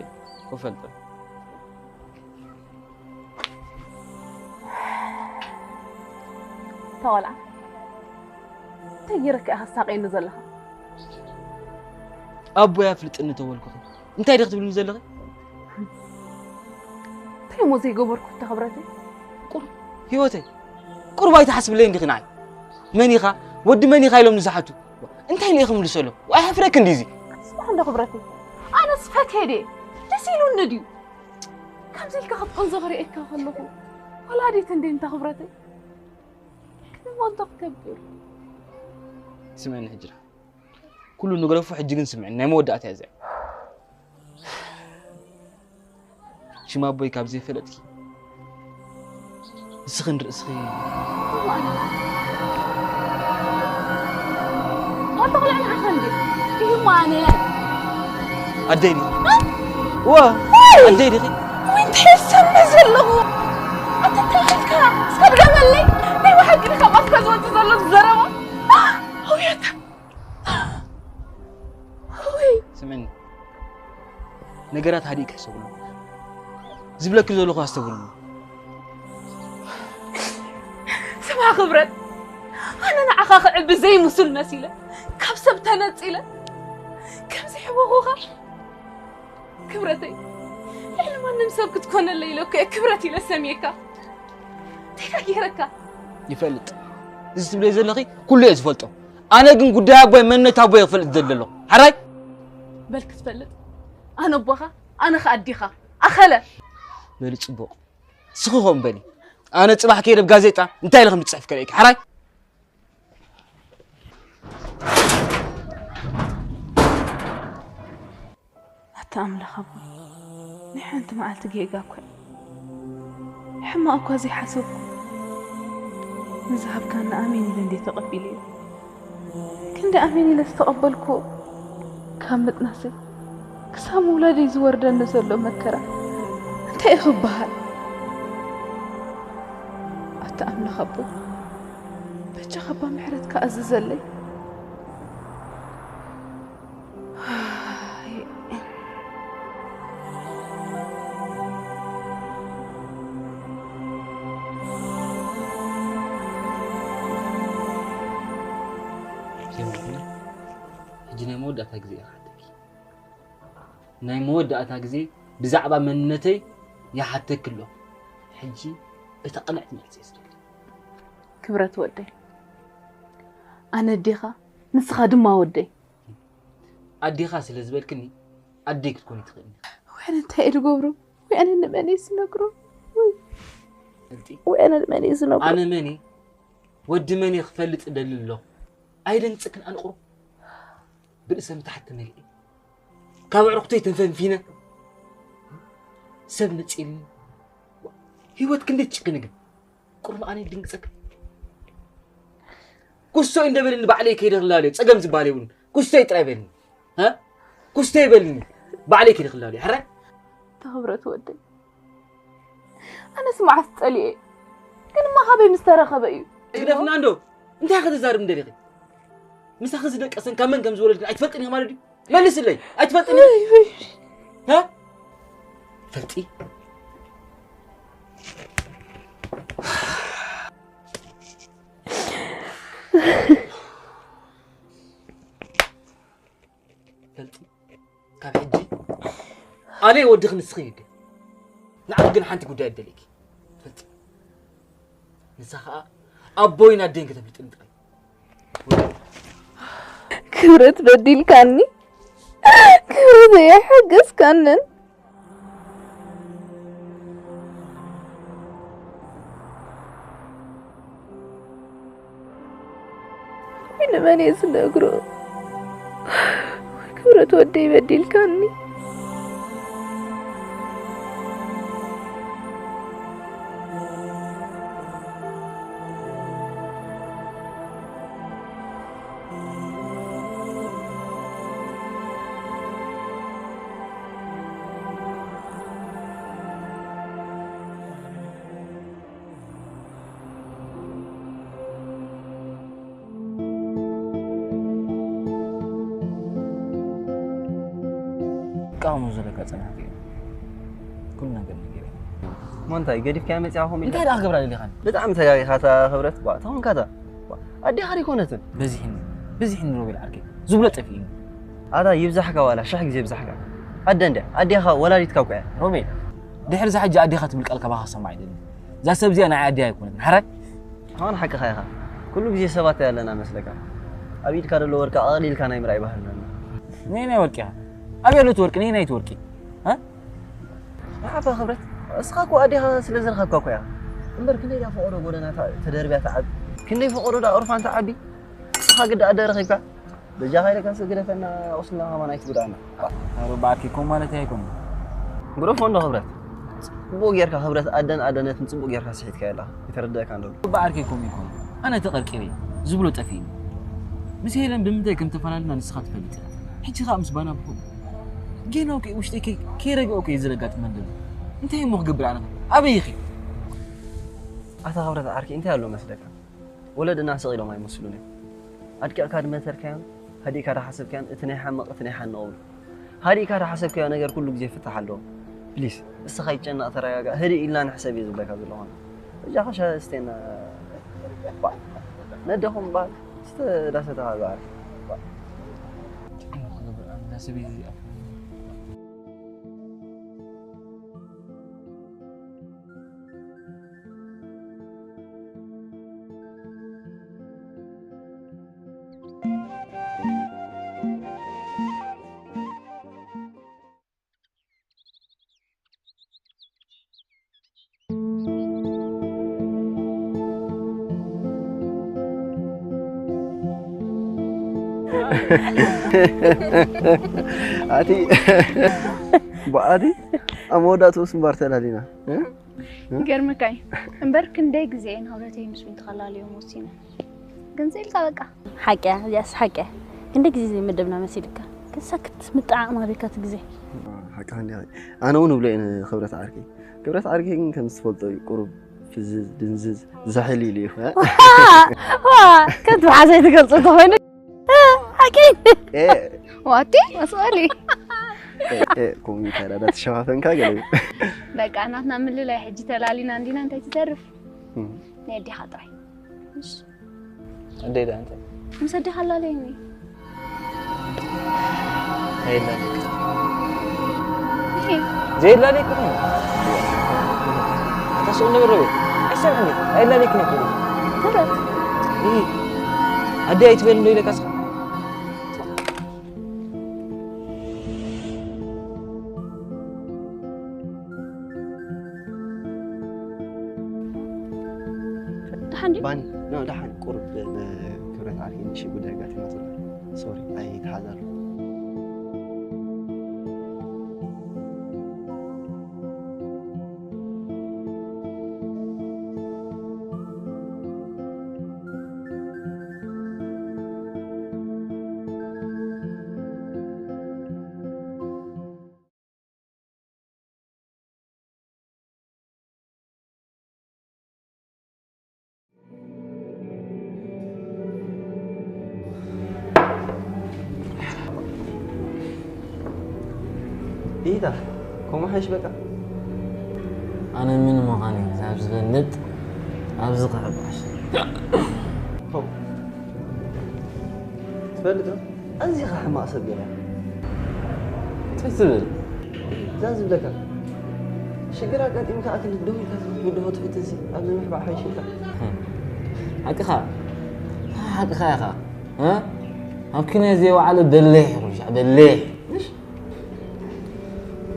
ኮፈል ጥራይ። ተወላ እንታይ ጌረካ ኢኻ ሳቀየኒ ዘለኻ? ኣቦይ ኣፍልጥኒ ተበልኩኺ እንታይ ዲኺ ትብልኒ ዘለኺ? እንታይ እሞ ዘይገበርኩ እታ ክብረተይ? ቁሩብ ህይወተይ ቁሩብ ኣይትሓስብለይ እንዲኺ ንዓይ። መን ኢኻ ወዲ መን ኢኻ ኢሎም ንዝሓቱ እንታይ ኢለ ክምልሰሎም? ኣይሓፍረኪ እንዲዚ? ስማዕ እንዶ ክብረተይ ኣነስ ፈትየ ድየ ደስ ኢሉኒ ድዩ? ከምዚ ኢልካ ክትቅንዞ ክርእየካ ከለኹ ወላዲት እንዴ እንታ ክብረተይ ክመንቶ ክገብር ስምዕኒ ሕጂ ኩሉ ንግረፉ ሕጂ ግን ስምዕኒ ናይ መወዳእታ እያ እዚኣ። ሽም ኣቦይ ካብ ዘይፈለጥኪ ንስኺ ንርእስኺ ኣንተ ቆልዓ ንዓኻ እንዴ ማነ ኣደይ ዲኺ? ዋ ኣደይ ዲኺ? ወይ እንታይ ይሰምዕ ዘለኹ ኣታ እንታይ ኢልካ እስከ ድገመለይ ናይ ብሓቂ ድካ ባፍካ ዝወፅእ ዘሎ ዘረባ ኣውያታ ወይ ስምዕኒ ነገራት ሃዲእካ ኣስተብህለኒ ዝብለኪ ዘለኹ ኣስተብህለኒ ስማ ክብረት ኣነ ንዓኻ ክዕቢ ዘይምሱል መሲለ ካብ ሰብ ተነፂለ ከምዚ ሕበኹኻ ክብረተይ ልዕሊ ማንም ሰብ ክትኮነለይ ኢለ እኮ እየ ክብረት ኢለ ሰምየካ እንታይ ዳ ገይረካ ይፈልጥ እዚ ትብለይ ዘለኺ ኩሉ እየ ዝፈልጦ ኣነ ግን ጉዳይ ኣቦይ መንነት ኣቦይ ክፈልጥ ዝደሊ ኣለኹ ሓራይ በል ክትፈልጥ ኣነ ኣቦኻ ኣነ ኸ ኣዲኻ ኣኸለ በሊ ፅቡቕ ስኺ ከምኡ በሊ ኣነ ፅባሕ ከይደ ብ ጋዜጣ እንታይ ኢለ ከም ዝፅሕፍ ከርእየኪ ሓራይ ኣታ ኣምላኽ ኣቦይ ናይ ሓንቲ መዓልቲ ጌጋ እኳ ሕማቕ እኳ ዘይሓሰብኩ ንዝሃብካኒ ኣሜን ኢለ እንዴ ተቐቢለዮ ክንዲ ኣሜን ኢለ ዝተቐበልኩዎ ካብ ምጥናሰይ ክሳብ ምውላደይ ዝወርደኒ ዘሎ መከራ እንታይ እዩ ክበሃል ኣታ ኣምላኽ ኣቦይ በጃኻ እባ ምሕረትካ ኣዝዘለይ ሕጂ ናይ መወዳእታ ግዜ እየ ክሓተኪ ናይ መወዳእታ ግዜ ብዛዕባ መንነተይ ይሓተኪ ኣለኹ ሕጂ እታ ቅንዕቲ መልሲ እየ ዝደሊ ክብረት ወደይ ኣነ ኣዴኻ ንስኻ ድማ ወደይ ኣዴኻ ስለ ዝበልክኒ ኣደይ ክትኮኒ ትኽእልኒ ወይ ኣነ እንታይ እየ ዝገብሮ ወይ ኣነ ንመን እየ ዝነግሮ ወይ ፈልጢ ወይ ኣነ ንመን እየ ዝነግሮ ኣነ መን እየ ወዲ መን እየ ክፈልጥ እደሊ ኣለኹ ኣይደንግፀክን ኣነ ቁሩብ ብርእሰ ምትሓት ተመሊኤ ካብ ኣዕሩኽተይ ተፈንፊነ ሰብ ነፂልኒ ህይወት ክንደይ ትጭክን ግን ቁሩብ ኣነ ይድንግፀክን ኩስቶይ እንደበልኒ ባዕለይ ከይደ ክላለዮ ፀገም ዝበሃል የብሉን ኩስቶይ ጥራይ በልኒ እ ኩስቶይ በልኒ ባዕለይ ከይደ ክላለዮ ሕራይ ተኽብረት ወደይ ኣነስ መዓስ ፀሊኤ ግን እማ ካበይ ምስ ተረኸበ እዩ ግደፍና እንዶ እንታይ ከተዛርብ እንደሊኺ ምሳኺ ዝደቀሰን ካብ መን ከም ዝወለድን ኣይትፈልጥን ኢኺ ማለት ድዩ መልስለይ ኣይትፈልጥን ኢኺ ወይ ወይ እ ፈልጢ ፈልጢ ካብ ሕጂ ኣነ ወድኺ ንስኺ ይግን ንዓኺ ግን ሓንቲ ጉዳይ ኣደለይኪ ፈልጢ ንሳ ኸዓ ኣቦይን ኣደይን ከተፍልጥኒ ጥራይ ክብረት በዲልካኒ ክብረት የሓገዝካንን ወይ ንመን እየ ዝነግሮ ወይ ክብረት ወደይ በዲልካኒ ቃሙ ዘለካ ጸናሕቲ እዩ ኩሉ ነገር ነገር እሞ እንታይ ገዲፍካያ መፂኻ ከምኡ ኢልካ እንታይ ደኣ ክገብራ ደሊኻን ብጣዕሚ ተጋጊኻ እታ ክብረት ባ ተኾንካ እታ ባ፣ ኣዴኻ ዶ ኣይኮነትን በዚሕኒ በዚሕኒ ሮቤል ዓርከይ ዝብሎ ጠፊእኒ ኣታ ይብዛሕካ ዋላ ሽሕ ግዜ ይብዛሕካ ኣደ እንድያ ኣዴኻ ወላዲትካ እኮ እያ ሮቤል ድሕሪ እዛ ሕጂ ኣዴኻ ትብል ቃል ካባኻ ክሰማዕ ኣይደልን እዛ ሰብ እዚኣ ንዓይ ኣደይ ኣይኮነትን ሓራይ ኣሁን ሓቅኻ ኢኻ ኩሉ ግዜ ሰባት ኣለና መስለካ ኣብ ኢድካ ዘሎ ወርቂ ኣቕሊልካ ናይ ምርኣይ ባህልና ነይ ናይ ወርቂ ኢኻ ኣበይ ኣሎ እቲ ወርቂ ነይ ናይ እቲ ወርቂ መሓባ ክብረት እስኻ እኮ ኣዴኻ ስለ ዝረኸብካ እኮ ኢኻ እምበር ክንደይ ዳ ፈቐዶ ጎደና ተደርብያ ትዓቢ ክንደይ ፈቐዶ ዳ ኦርፋን ትዓቢ እስኻ ግዳ ኣደ ረኺብካ በጃኻ ኢለካ ንስ ግደፈና ቁስልና ከማን ኣይትጉዳእና ኣሮባኣኪ ኮም ማለት ኣይኮን ግረፎ እንዶ ክብረት ጽቡቕ ጌርካ ክብረት ኣደን ኣደነትን ጽቡቕ ጌርካ ስሒትካ የላ ይተረድአካ እንዶ ኣሮባኣርኪ ኮም ይኮን ኣነ ተቐርቂረ ዝብሎ ጠፊእኒ ምስ ሄለን ብምንታይ ከም ተፈላለና ንስኻ ትፈልጥ ኢኻ ሕጂ ኸኣ ምስ ባና ብኹም ጌና እኮ ውሽጢ ከይ- ከይረግኦ እኮ እዩ ዝረጋጥ መንደል። እንታይ እሞ ክገብር ኣነ? ኣበይ ኢኺ? ኣታ ክብረት ዓርኪ እንታይ ኣሎ መስለካ? ወለድና ስቕ ኢሎም ኣይመስሉን እዮም። ኣድቂቕካ ድመተርካዮን ሃዲእካ ዳሓሰብካዮን እቲ ናይ ሓመቕ እቲ ናይ ሓንቕ ብሉ። ሃዲእካ ዳሓሰብካዮ ነገር ኩሉ ግዜ ፍታሕ ኣለዎ። ፕሊስ እስኻ ይጨነቕ ተረጋጋእ ህድእ ኢልና ንሕሰብ እየ ዝብለካ ዘለኹ። በጃኻ ሻሂ ስቴና። ባ ነደኹም ባል ስተ ዳሰተኻ ጋር። ኣቲ ብኣቲ ኣብ መወዳእትኡ ስምባር ተላሊና እ? ይገርመካ እዩ እምበር ክንደይ ግዜ እየ ንክብረተይ ምስ ምንትኸላለዮም ወሲነ ግን ስኢልካ በቃ ሓቂ እያ እዚኣስ ሓቂ እያ ክንደይ ግዜ ዘይመደብና መሲልካ ግን ሰክት ምጣዓቕ ናበይካ እቲ ግዜ ሓቂ ክንዲ ኣነ እውን እብሎ እየ ንክብረት ዓርኪ ክብረት ዓርኪ ግን ከም ዝትፈልጦ እዩ ቁሩብ ፍዝዝ ድንዝዝ ዝሕል ኢሉ እዩ ከቲ ብሓዘይ ትገልፆ ተኮይኑ ሓቂ ዋቲ መስቀሊ ኮሚታ ዳዳ ተሸፋፈንካ ገለ በቃ ናትና ምልላይ ሕጂ ተላሊና እንዲና እንታይ ትተርፍ ናይ ኣዴኻ ጥራይ እሺ እንዴት አንተ ምስ ኣዴኻ ኣላለየኒ ዘይላለይ ዘይላለይ እኮ ተስኡ ንብር ቤት ኣይሰብሕኒ ኣይላለይ ክነኩ ተረት ኣደ ኣይትበል እንዶ ኢለካ ስኻ ደሓን ድዩ? ባኒ ኖ ደሓን ቁርብ ክብረት ዓርኪ ንእሽተይ ጉዳይ ኣጋጢማ ዘሎ ሶሪ ኣይተሓዛሉ ኢታ ከምኡ ሓይሽ በቃ ኣነ ምን ምዃን እዩ ክሳብ ዝፈልጥ ኣብዚ ክሕባሽ ትፈልጥ ኣዚኻ ሕማቕ ሰብ ገለ እንታይ ትብል እዛ ዝብለካ ሽግር ኣጋጢምካ ኣክል ደው ኢልካ ትብድሆ ትፍትንሲ ኣብዚ ምሕባእ ሓይሽልካ ሓቅኻ ሓቅኻ ኢኻ ኣብ ኪነ ዘይወዓለ በሌሕ ይኹን ሻዕ በሌሕ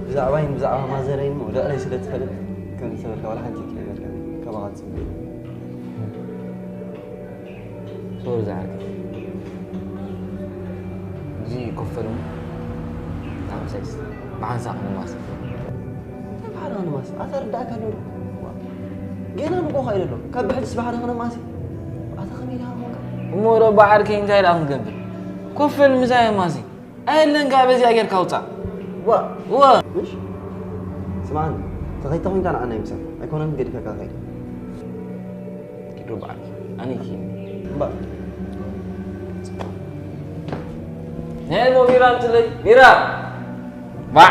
ብዛዕባይን ብዛዕባ ማዘረይን ልዕለይ ስለ ትፈልጥ ከም ዝተበልካ ዋላ ሓንቲ ከይበልካ ካባኻ ዝፅበ ሶሪ ዝዓርከይ እዚ ኮፈል እሞ ካብ ምሳይስ ብሓንሳእ ክንማስ እንታይ ብሓደ ክንማስ ኣታ ርዳእካ ኣሎ ዶ ጌና ንጎኻ ኢለ ኣሎ ካብ ብሕድስ ብሓደ ክነማሲ ኣታ ከመይ ኢልካ ኮንካ እሞ ዶ ብዓርከይ እንታይ ደኣ ክንገብር ኮፈል ምሳይ ማሲ ኣየለን ከኣ በዚኣ ጌርካ ውጻእ። ዋ ዋ ምሽ ስማዕኒ ተኸይተ ኮይንካ ንዓና ይምሰል ኣይኮነን ገዲፈካ ከይድ። ኪዱ በዓል ኣነ ይኪ እምባ ናይ ሞ ቢራ ኣምፅለይ ቢራ ባዕ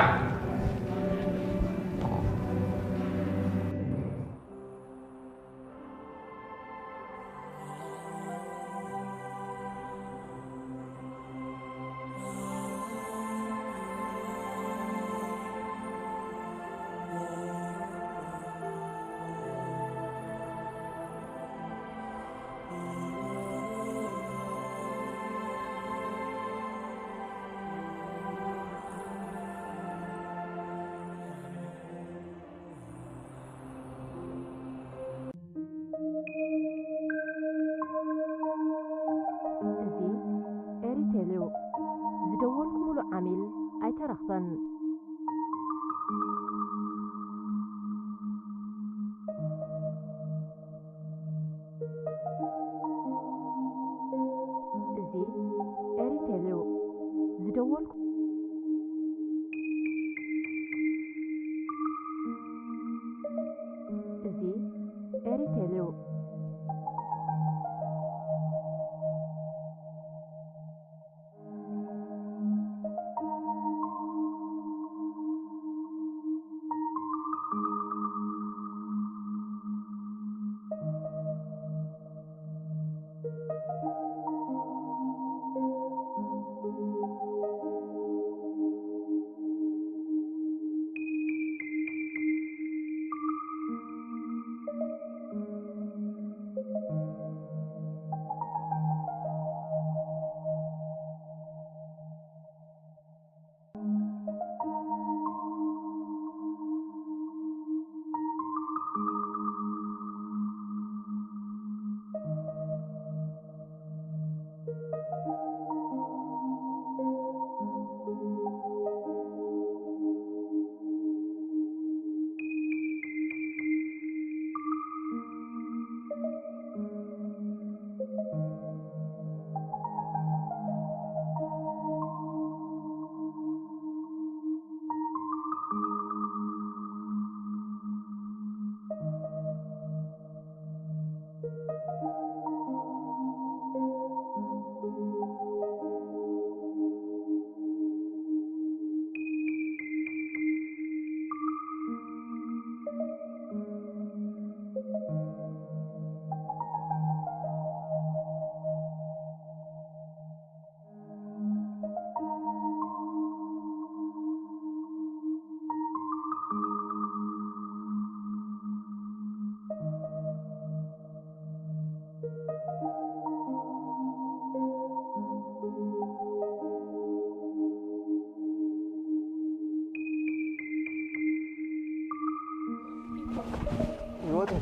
ህይወተይ።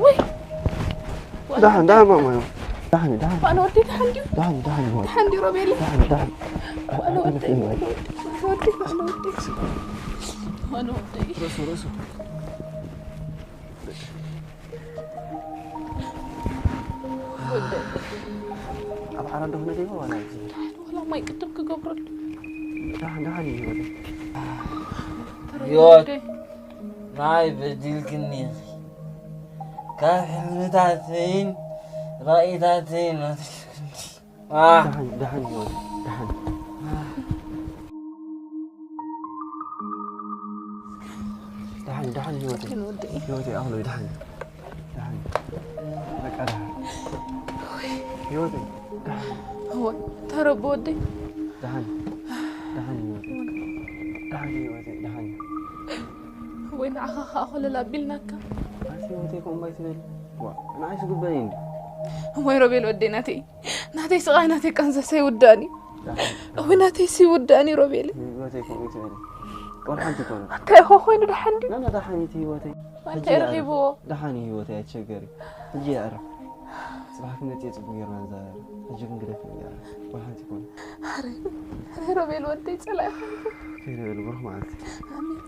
ውይ ደሓን ደሓን ማማ። ደሓን ደሓን ኣነ ወደይ ደሓን ድዩ? ደሓን ደሓን ህይወተይ። ደሓን ድዩ ሮቤል? ደሓን ደሓን። ኣነ ወደይ ኣነ ወደይ ኣነ ወደይ ኣነ ወደይ ርእሱ ርእሱ። ኣብ ዓራት ዶ ክነደይቦ ዋላ ኣብዚ? ወላ ማይ ቅድም ክገብረሉ ደሓን ደሓን እዩ ህይወተይ። ህይወት ናይ በዲልክኒ ኢኺ። ካብ ሕልምታተይን ራእይታተይን ኣትሪፍክኒ። ኣህ! ደሓን ደሓን ህይወተይ ደሓን። ደሓን ደሓን ህይወተይ። ግን ወደይ ህይወተይ ኣኽሎይ ደሓን። ደሓን በቃ ደሓን። ህይወተይ ደሓን። እወ ተረቦ ወደይ ደሓን ደሓን ህይወተይ። ደሓን ህይወተይ ደሓን። ወይ ንዓኻ ከዓ ኮለል ኣቢልናካ ኣንቲ ህይወተይ ከምኡ ኣይትበሊ። ዋ ንዓይ ዝግበኒ እንዲ። ወይ ሮቤል ወደይ ናተይ ናተይ ስቓይ ናተይ ቃንዛስ ኣይውዳእን እዩ ደሓን እወ ናተይስ ይውዳእን እዩ ሮቤል ህይወተይ ከምኡ ኣይትበሊ። ቆልዓ እንዲ ኮነ እንታይ ኢኹ ኮይኑ ደሓን ድዩ ናና ደሓን እቲ ህይወተይ። እንታይ ረኺብዎ ደሓን እዩ ህይወተይ ኣይትሸገሪ። ሕጂ ይዕረፍ። ጽባሕ ክመጽእ ጽቡቅ ጌርና ንዛረብ። ሕጂ ግን ግደፍ ይብላ። ቆልዓ እንዲ ኮነ ኣረ ኣረ ሮቤል ወደይ ጸላኢ ከይነበል ብሩኽ መዓልቲ። ኣሜን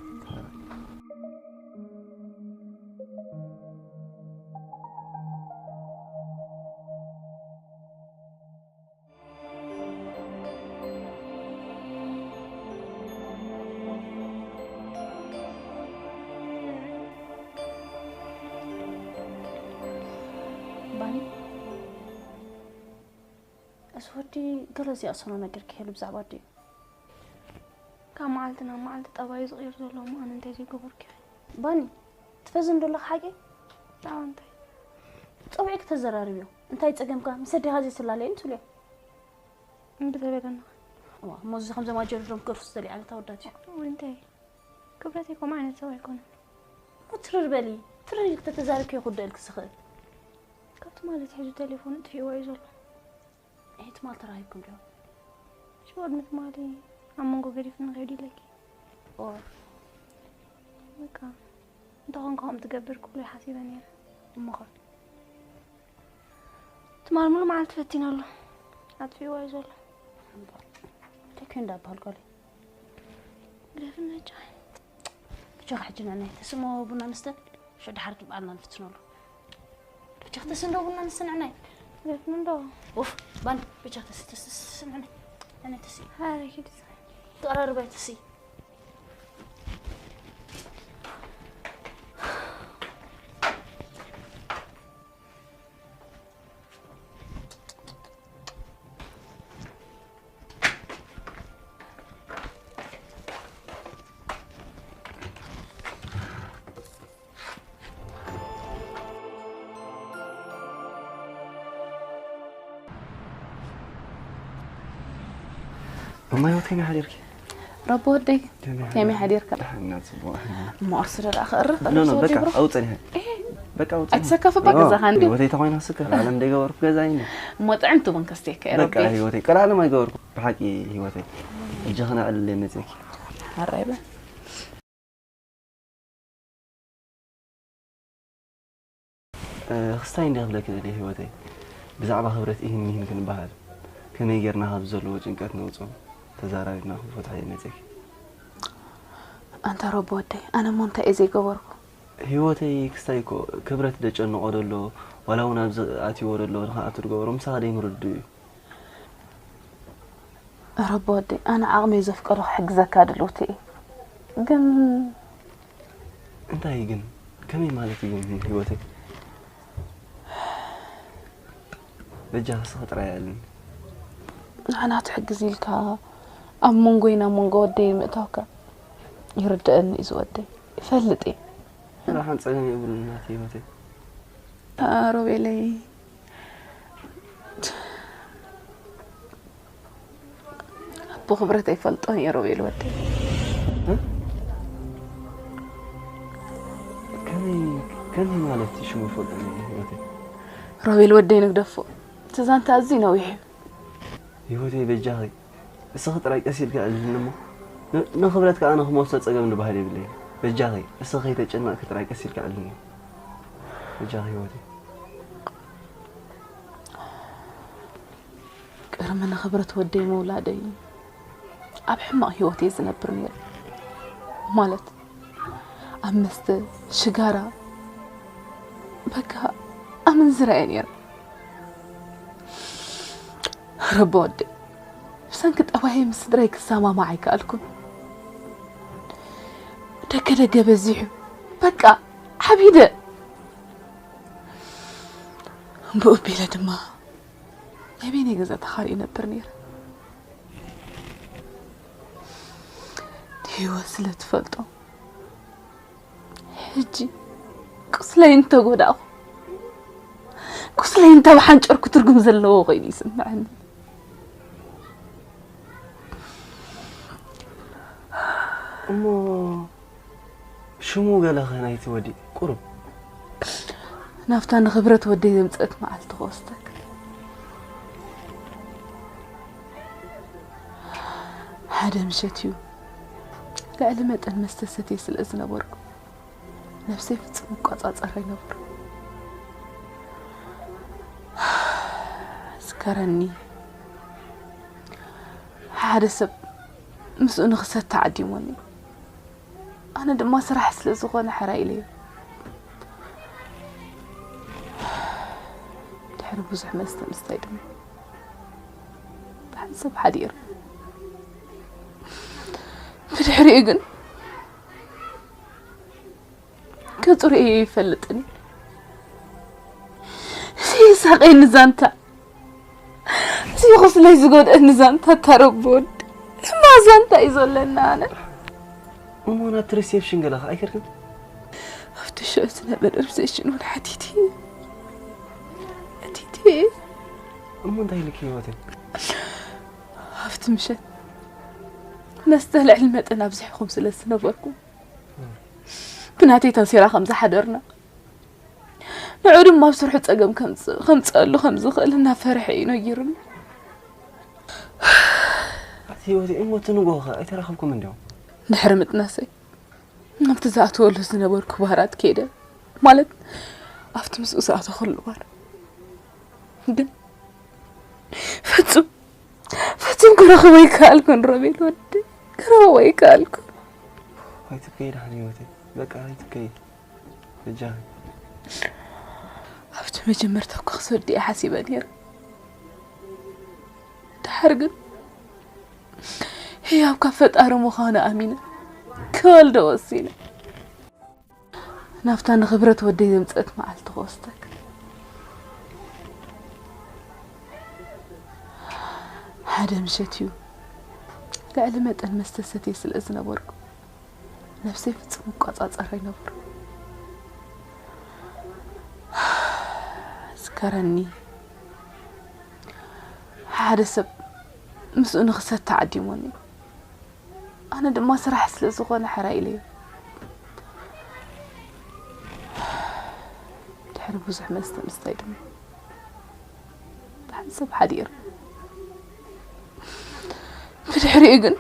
ባኒ፣ እዚ ወዲ ገለ ዘይኣሰኖ ነገር ክህሉ ብዛዕባ ኣዲኡ። ካብ መዓልቲ ናብ መዓልቲ ጠባዩ ዝቕይር ዘሎ እሞ ኣነ እንታይ ዘይገበርኩ ኢኺ? ባኒ፣ ትፈዝን ዶ ኣለኻ ሓቂ? ብዛዕባ እንታይ? ጸውዒ ክተዘራርብዮ። እንታይ ጸገምካ? ምስ ኣዴኻ ዘይትላለየን ትብልዮ። እምቢ ተበለና። እዋ፣ እሞ እዚ ከምዞም ኣጀርድሮም ክገርፉ ዝደልዩ ዓይነት ኣወዳት እዩ። ወይ እንታይ? ክብረተይ ከምኡ ዓይነት ሰብ ኣይኮነን። እሞ ትርር በሊ። ትርር ኢልክ ተተዛሪብክዮ ክውደእልክ ዝኽእል። ካብ ትማሊ ኣትሒዙ ቴሌፎኑ ኣጥፊእዎ እዩ ዘሎ። እሄ፣ ትማል ተራኺብኩም ዲኹም? ሽወድ ንትማሊ ኣብ መንጎ ገዲፉኒ ከይዱ ኢለኪ። እዋ፣ በቃ እንተኾን ከምኡ ትገብር ክብሎ ሓሲበ ነይረ። እሞኸ? ትማል ሙሉእ መዓልቲ ፈቲነሉ። ኣጥፊእዎ እዩ ዘሎ። እንታይ ኮይኑ እንዳበሃል ጓለይ? ግደፍኒ ነጫይ። ብቻ ሕጂ ንዕናይ ተስሞ ቡና ንስተ። ሽዑ ድሓር ክበዓልና ንፍትነሉ። ብቻ ተስንዶ ቡና ንስተ ንዕናይ። ግደፍኒ እንዶ። ኡፍ፣ ባን ብቻ ተስ ተስ ተስ ንዕናይ። ንዕናይ ተስ ሃረ ኪድ ዝኸ ተቐራርባይ ተስ። እማይ ወተይ ሓዲርኪ ረቦ ወደይ ከመይ ሓዲርካ? ደሓና ጽቡቕ። እሞ ቁርሲ ዶ ደኣ ክቕርብ ኖ ኖ ወዲ በቃ ብሩኽ? ኣውጽእኒ። በቃ ኣውጽእኒ። ኣይትሰከፍ እባ ገዛኻ እንዲ ወተይ ተኾይና ስከፍ ዓለም ደይ ገበርኩ ገዛ እዩ። እሞ ጥዕምቲ እውን ከስትየካ እየ በቃ ረቢ ህይወተይ ቀላለም ኣይገበርኩ ብሓቂ ህይወተይ። ሕጂ ክነዕልል መጽእኪ። ሓራይ በል ክስታይ እንዲ ክብለኪ ደልየ ህይወተይ ብዛዕባ ክብረት ኢሂን ሚሂን ክንበሃል ከመይ ጌርና ካብ ዘለዎ ጭንቀት ነውፅኦ ተዛራሪብና ክንፈትሖ እየ መፅእኪ። ኣንታ ረቢ ወደይ ኣነ እሞ እንታይ እየ ዘይገበርኩ? ህይወተይ ክስታይ እኮ ክብረት ደጨንቆ ደሎ ዋላ እውን ኣብዚ ኣትይዎ ደሎ ንክኣቱ ድገበሮ ምሳኻ ደይምርድኡ እዩ። ረቢ ወደይ ኣነ ዓቕመይ ዘፍቀዶ ክሕግዘካ ድልውቲ እየ ግን እንታይ ግን ከመይ ማለት እዩ ግን ህይወተይ በጃ ስኺ ጥራይ ኣልኒ። ንዓና ትሕግዝ ኢልካ ኣብ መንጎይን ኣብ መንጎ ወደይ ምእታውካ ይርድኣኒ እዩ ዝወደይ ይፈልጥ እየ። ደሓን ጸገም የብሉን ናተይ ህይወተይ። ሮቤለይ ኣቦ ክብረት ኣይፈልጦን እየ ሮቤል ወደይ። ከመይ ከመይ ማለት እዩ ሽሙ ይፈልጦ ህይወተይ? ሮቤል ወደይ ንግደፎ እቲ ዛንታ ኣዝዩ ነዊሕ እዩ። ህይወተይ በጃኺ እስኺ ጥራይ ቀስ ኢልካ ኣልኒ እሞ። ን- ንኽብረት ከኣ ኣነ ክመልሶ ጸገም ዝበሃል የብለይ። በጃኺ፣ እስኺ ከይተጨነቕኪ ጥራይ ቀስ ኢልኪ ዕልልኒ። በጃኺ ህይወተይ። ቅድሚ ንኽብረት ወደይ ምውላደይ ኣብ ሕማቕ ህይወት እየ ዝነብር ነይረ። ማለት ኣብ መስተ፣ ሽጋራ፣ በቃ ኣመንዝራ እየ ነይረ። ረቢ ወደይ፣ ብሰንኪ ጠባየይ ምስ ስድራይ ክሰማማዕ ኣይከኣልኩን። ደገ ደገ በዚሑ፣ በቃ ዓቢደ። ብኡ ኣቢለ ድማ ናይ በይነይ ገዛ ተኻርየ እነብር ነይረ። ህይወት ስለ ትፈልጦ፣ ሕጂ ቁስለይ እንተጎዳእኩ፣ ቁስለይ እንተብሓንጨርኩ ትርጉም ዘለዎ ኮይኑ ይስምዐኒ። እሞ ሽሙ ገለኸ ናይቲ ወዲ ቁሩብ? ናብታ ንኽብረት ወደይ ዘምጸት መዓልቲ ክወስደክ። ሓደ ምሸት እዩ፣ ልዕሊ መጠን መስተ ሰትየ ስለ ዝነበርኩ፣ ነብሰይ ፍጹም እቆጻጸር ኣይነበርኩ። ዝከረኒ፣ ሓደ ሰብ ምስኡ ንኽሰቲ ዓዲሞኒ። ኣነ ድማ ስራሕ ስለ ዝኾነ ሕራይ ኢለዮ። ድሕሪ ብዙሕ መስተ ምስታይ ድማ ብሓንሳብ ሓዲሩ። ብድሕሪኡ ግን ገጹ ርእየዮ ኣይፈልጥን እዩ። እዚ የሳቕየኒ ዛንታ፣ እዚ ቁስለይ ዝጎድኣኒ ዛንታ፣ እታ ረቢ ወዲ፣ እማ ዛንታ እዩ ዘለና ኣነ። እሞ ናብቲ ሪሴፕሽን ገለ ከ ኣይከድክን? ኣብቲ ሽዑ ዝነበረ ሪሴፕሽን እውን ሓቲተ፣ ሓቲተ። እሞ እንታይ ኢልኪ ህይወተይ? ኣብቲ ምሸት መስተ ልዕሊ መጠን ኣብዚሕኹም ስለ ዝነበርኩም፣ ብናተይ ታንሴራ ከም ዝሓደርና፣ ንዑ ድማ ኣብ ስርሑ ጸገም ከምጽ-፣ ከምጽኣሉ ከም ዝኽእል እናፈርሐ እዩ ነጊሩኒ። ኣቲ ህይወተይ፣ እሞ እቲ ንግሆ ከ ኣይተራኸብኩም እንዲኹም? ድሕሪ ምጥናሰይ፣ ኣብቲ ዝኣተወሉ ዝነበርኩ ባራት ከይደ፣ ማለት፣ ኣብቲ ምስኡ ዝኣተኹሉ ባር። ግን ፍጹም፣ ፍጹም ክረኽቦ ኣይከኣልኩን፣ ሮቤል ወዲ፣ ክረኽቦ ኣይከኣልኩን። ኣይትከይ ደሓን ህይወተይ፣ በቃ ኣይትከይ። በጃኺ። ኣብቲ መጀመርታ እኮ ክሰዱ እየ ሓሲበ ነይረ። ድሓር ግን ህያብ ካብ ፈጣሪ ምዃኑ ኣሚነ ክወልዶ ወሲነ። ናብታ ንኽብረት ወደይ ዘምጸት መዓልቲ ክወስደክ። ሓደ ምሸት እዩ፣ ልዕሊ መጠን መስተ ሰትየ ስለ ዝነበርኩ፣ ነብሰይ ፍጹም እቆጻጸር ኣይነበርኩ። ዝከረኒ፣ ሓደ ሰብ ምስኡ ንኽሰቲ ዓዲሞኒ። ኣነ ድማ ስራሕ ስለ ዝኾነ ሕራይ ኢለዮ። ድሕሪ ብዙሕ መስተ ምስታይ ድማ ብሓንሳብ ሓዲሩ። ብድሕሪኡ ግን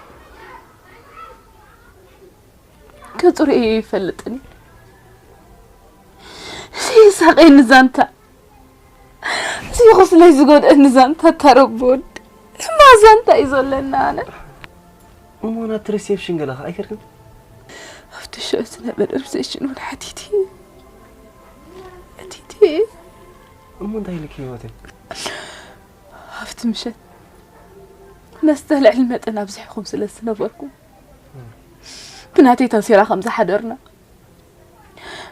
ገጹ ርእየዮ ኣይፈልጥን እዩ። እዚ የሳቕየኒ ዛንታ፣ እዚ ቁስለይ ዝጎድኣኒ ዛንታ፣ እታ ረቢ ወዲ፣ እማ ዛንታ እዩ ዘለና ኣነ። እሞ ናብቲ ሪሴፕሽን ገለ ከ ኣይከድክን? ኣብቲ ሽዑ ዝነበረ ሪሴፕሽን እውን ሓቲተ፣ ሓቲተ። እሞ እንታይ ኢልኪ ህይወተይ? ኣብቲ ምሸት መስተ ልዕሊ መጠን ኣብዚሕኹም ስለ ዝነበርኩም፣ ብናተይ ታንሴራ ከም ዝሓደርና፣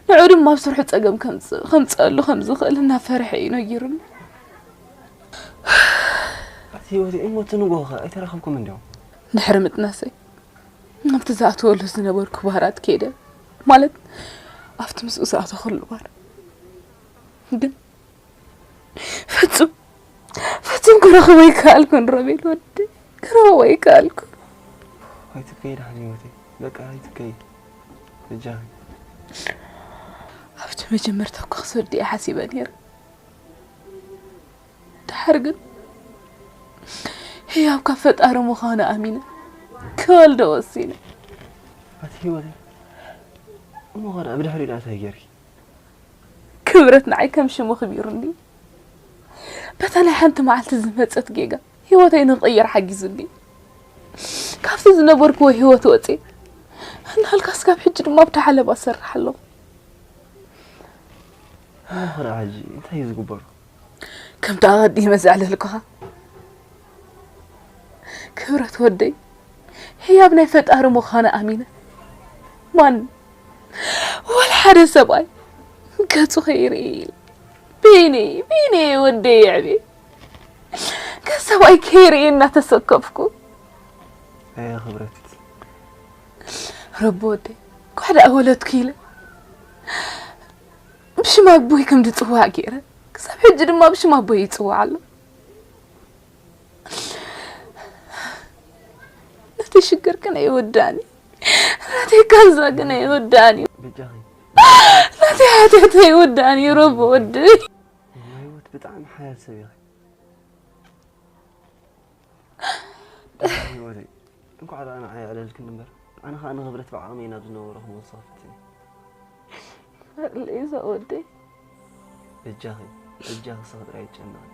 ንዑ ድማ ኣብ ስርሑ ጸገም ከምጽ-፣ ከምጽኣሉ ከም ዝኽእል እናፈርሐ እዩ ነጊሩኒ። ኣቲ ህይወተይ፣ እሞ እቲ ንግሆ ከ ኣይተራኸብኩም እንዲኹም? ድሕሪ ምጥናሰይ፣ ኣብቲ ዝኣተወሉ ዝነበርኩ ባራት ከይደ፣ ማለት፣ ኣብቲ ምስኡ ዝኣተኹሉ ባር። ግን ፍጹም፣ ፍጹም ክረኽቦ ኣይከኣልኩን፣ ሮቤል ወዲ፣ ክረኽቦ ኣይከኣልኩን። ኣይትከይ ደሓን ህይወተይ፣ በቃ ኣይትከይ። በጃኺ። ኣብቲ መጀመርታ እኮ ክሰዱ እየ ሓሲበ ነይረ። ድሓር ግን ህያብ ካብ ፈጣሪ ምዃኑ ኣሚነ ክወልዶ ወሲነ። ኣቲ ህይወተይ፣ እሞ ኸ ደኣ ብድሕሪኡ ደኣ እንታይ ጌርኪ? ክብረት ንዓይ ከም ሽሙ ኣኽቢሩኒ። በታ ናይ ሓንቲ መዓልቲ ዝመጸት ጌጋ ህይወተይ ንኽቕይር ሓጊዙኒ። ካብቲ ዝነበርክዎ ህይወት ወጺኤ፣ እናልካ እስካብ ሕጂ ድማ ኣብታ ሓለባ እሰርሕ ኣለኹ። እሞ ኸ ደኣ ሕጂ እንታይ እዩ ዝግበር? ከምቲ ኣቐዲመ ዘዕለልኩኻ፣ ክብረት ወደይ፣ ህያብ ናይ ፈጣሪ ምዃኑ ኣሚነ፣ ማን ወላ ሓደ ሰብኣይ ገጹ ከይርኢ ኢለ፣ ቢኒ፣ ቢኒ ወደይ የዕብየ፣ ገጽ ሰብኣይ ከይርኢ እናተሰከፍኩ። ኣየ ክብረት። ረቢ ወደይ፣ እንኳዕ ደኣ ወለድኩ ኢለ፣ ብሽም ኣቦይ ከም ዝጽዋዕ ገይረ፣ ክሳብ ሕጂ ድማ ብሽም ኣቦይ ይጽዋዕ ኣሎ። ናተይ ሽግር ግን ኣይወዳእን እዩ። ናተይ ቃንዛ ግን ኣይወዳእን እዩ። በጃኺ። ናተይ ሓጢኣት ኣይወዳእን እዩ፣ ረቢ ወደይ። እማ ህይወት ብጣዕሚ ሓያል ሰብ ኢኺ። እማ ህይወተይ፣ እንኳዕ ደኣ ንዓይ ኣዕለልክኒ እምበር፣ ኣነ ኸኣ ንኽብረት ብዓቕመይ ናብ ዝነበሮ ክመልሶ ክፍትን እየ። ሊዛ ወደይ። በጃኺ፣ በጃኺ ንስኺ ጥራይ ኣይትጨነቒ።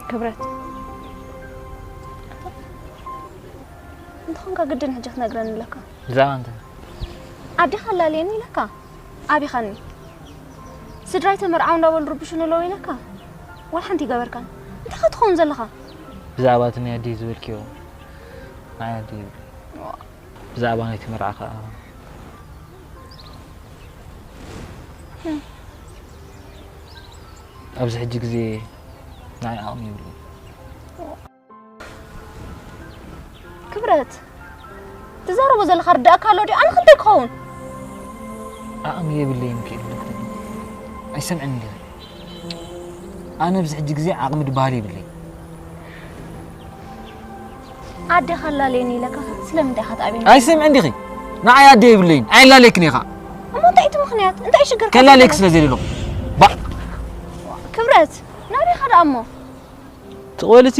ክብረት፣ እንተኾንካ ግድን ሕጂ ክትነግረኒ ኣለካ። ብዛዕባ እንታይ? ኣዴኻ ኣላልየኒ ኢለካ። ኣቢኻኒ። ስድራይ ተመርዓው እንዳበሉ ርብሹኒ ኣለዉ ኢለካ። ዋላ ሓንቲ ይገበርካን። እንታይ ከ ትኸውን ዘለኻ? ብዛዕባ እቲ ናይ ኣደይ ዝበልክዮ፣ ናይ ኣደይ፣ ብዛዕባ ናይቲ መርዓ ከኣ፣ ኣብዚ ሕጂ ግዜ ንዓይ ዓቕሚ የብለይን። ክብረት፣ ትዛረቦ ዘለኻ ርዳእካ ኣሎ ድዩ? ኣነ ክንደይ ክኸውን? ዓቕሚ የብለይን ክኢልለይ ኣይሰምዕን እንዲኺ። ኣነ ኣብዚ ሕጂ ግዜ ዓቕሚ ድበሃል የብለይን። ኣዴኻ ኣላለየኒ ኢለካ ስለምንታይ ኢኻ ትኣብየኒ? ኣይሰምዕን ዲኺ? ንዓይ ኣደ የብለይን፣ ኣይላለየክን ኢኻ። እሞ እንታይ እቲ ምኽንያት? እንታይ ሽግር? ከላለየክ ስለ ዘይደለኹ። ባ- ክብረት፣ ናበይ ኢኻ ደኣ እሞ? ትቖልቲ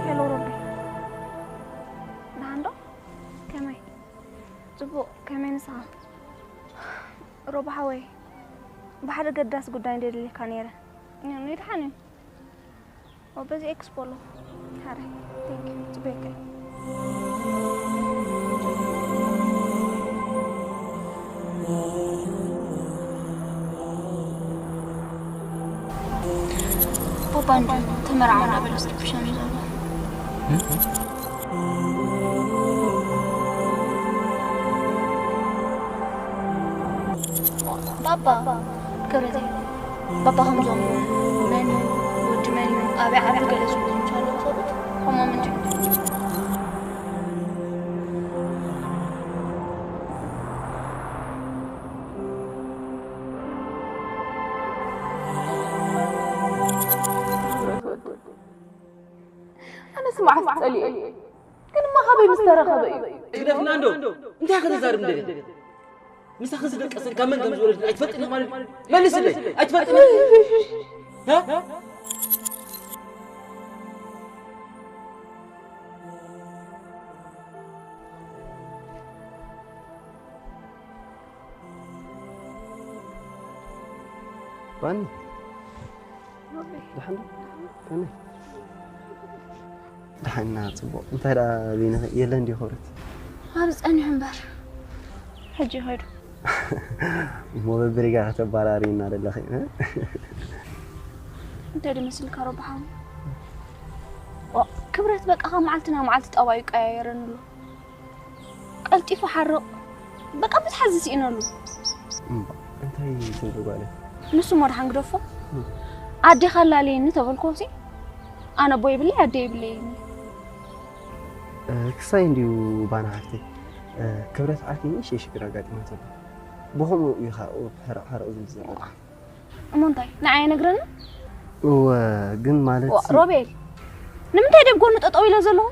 ሄሎ ሮቢ፣ ደሓን ዶ? ከመይ? ጽቡቕ፣ ከመይ ንስኻ? ሮቢ ሓወይ፣ ብሓደ ገዳሲ ጉዳይ እንድየ ደልየካ ነይረ። ኒ-፣ ኒ-፣ ደሓን እዩ። ኦ፣ በዚ ኤክስፖ ኣሎ። ሓራይ፣ ቴንክ ዩ፣ ጽቡቕ። ባባ እንድዩ ተመርዓው እናበለ ዝርብሸኒ ዘሎ። ባባ፣ ክብረተይ፣ ባባ ከምዞም መን እዩ? ወዲ መን እዩ? ኣበይ ዓዱ? ገለ ዝብሉ ዘለዉ ሰባት ከምኦም እንድዩ። ኣነስ መዓስ ጸሊኤ። ግን እማ ካበይ ምስ ተረኸበ እዩ? ግደፍና እንዶ። እንታይ ከተዛርብ እንደሊ? ምሳኺ ዝደቀሰን ካብ መን ከም ዝወለድ ኣይትፈልጥን ማለት እዩ። መልስለይ። ኣይትፈልጥን። እ? ባኒ፣ ደሓን ዶ? ከመይ? ደሓን ኢና፣ ጽቡቕ። እንታይ ደኣ በይንኺ? የለን ድዩ ክብረት? ኣብዚ ጸኒሑ እምበር። ሕጂ ይኸይዱ። እሞ በብሪጋ ከተባራርይና ደለኺ፣ እ? እንታይ ድመስልካ ሮቢ ሓወይ? ዋ፣ ክብረት በቃ ካብ መዓልቲ ናብ መዓልቲ ጠባዩ ይቀያየረኒ ኣሎ። ቀልጢፉ ሓርቕ፣ በቃ ምትሓዝ ስኢነሉ። እምባ፣ እንታይ ትብሊ ጓለይ? ንሱ እሞ ደሓን ግደፎ። ኣዴኻ ኣላለየኒ ተበልኩዎሲ፣ ኣነ ኣቦ የብለይ ኣደ የብለይ ኢሉኒ። እ፣ ክሳይ እንድዩ ባና ሓፍተይ፣ እ፣ ክብረት ዓርኪ ንእሽተይ ሽግር ኣጋጢማቶ ኣሎ። ብኸምኡ እዩ ኸኣ ሕርቕ ሕርቕ ዝብል ዘሎ። እሞ እንታይ ንዓይ ኣይነግረንን? እወ፣ ግን ማለት ዋ፣ ሲ- ሮቤል፣ ንምንታይ ደብ ጎኑ ጠጠው ኢለ ዘለኹ?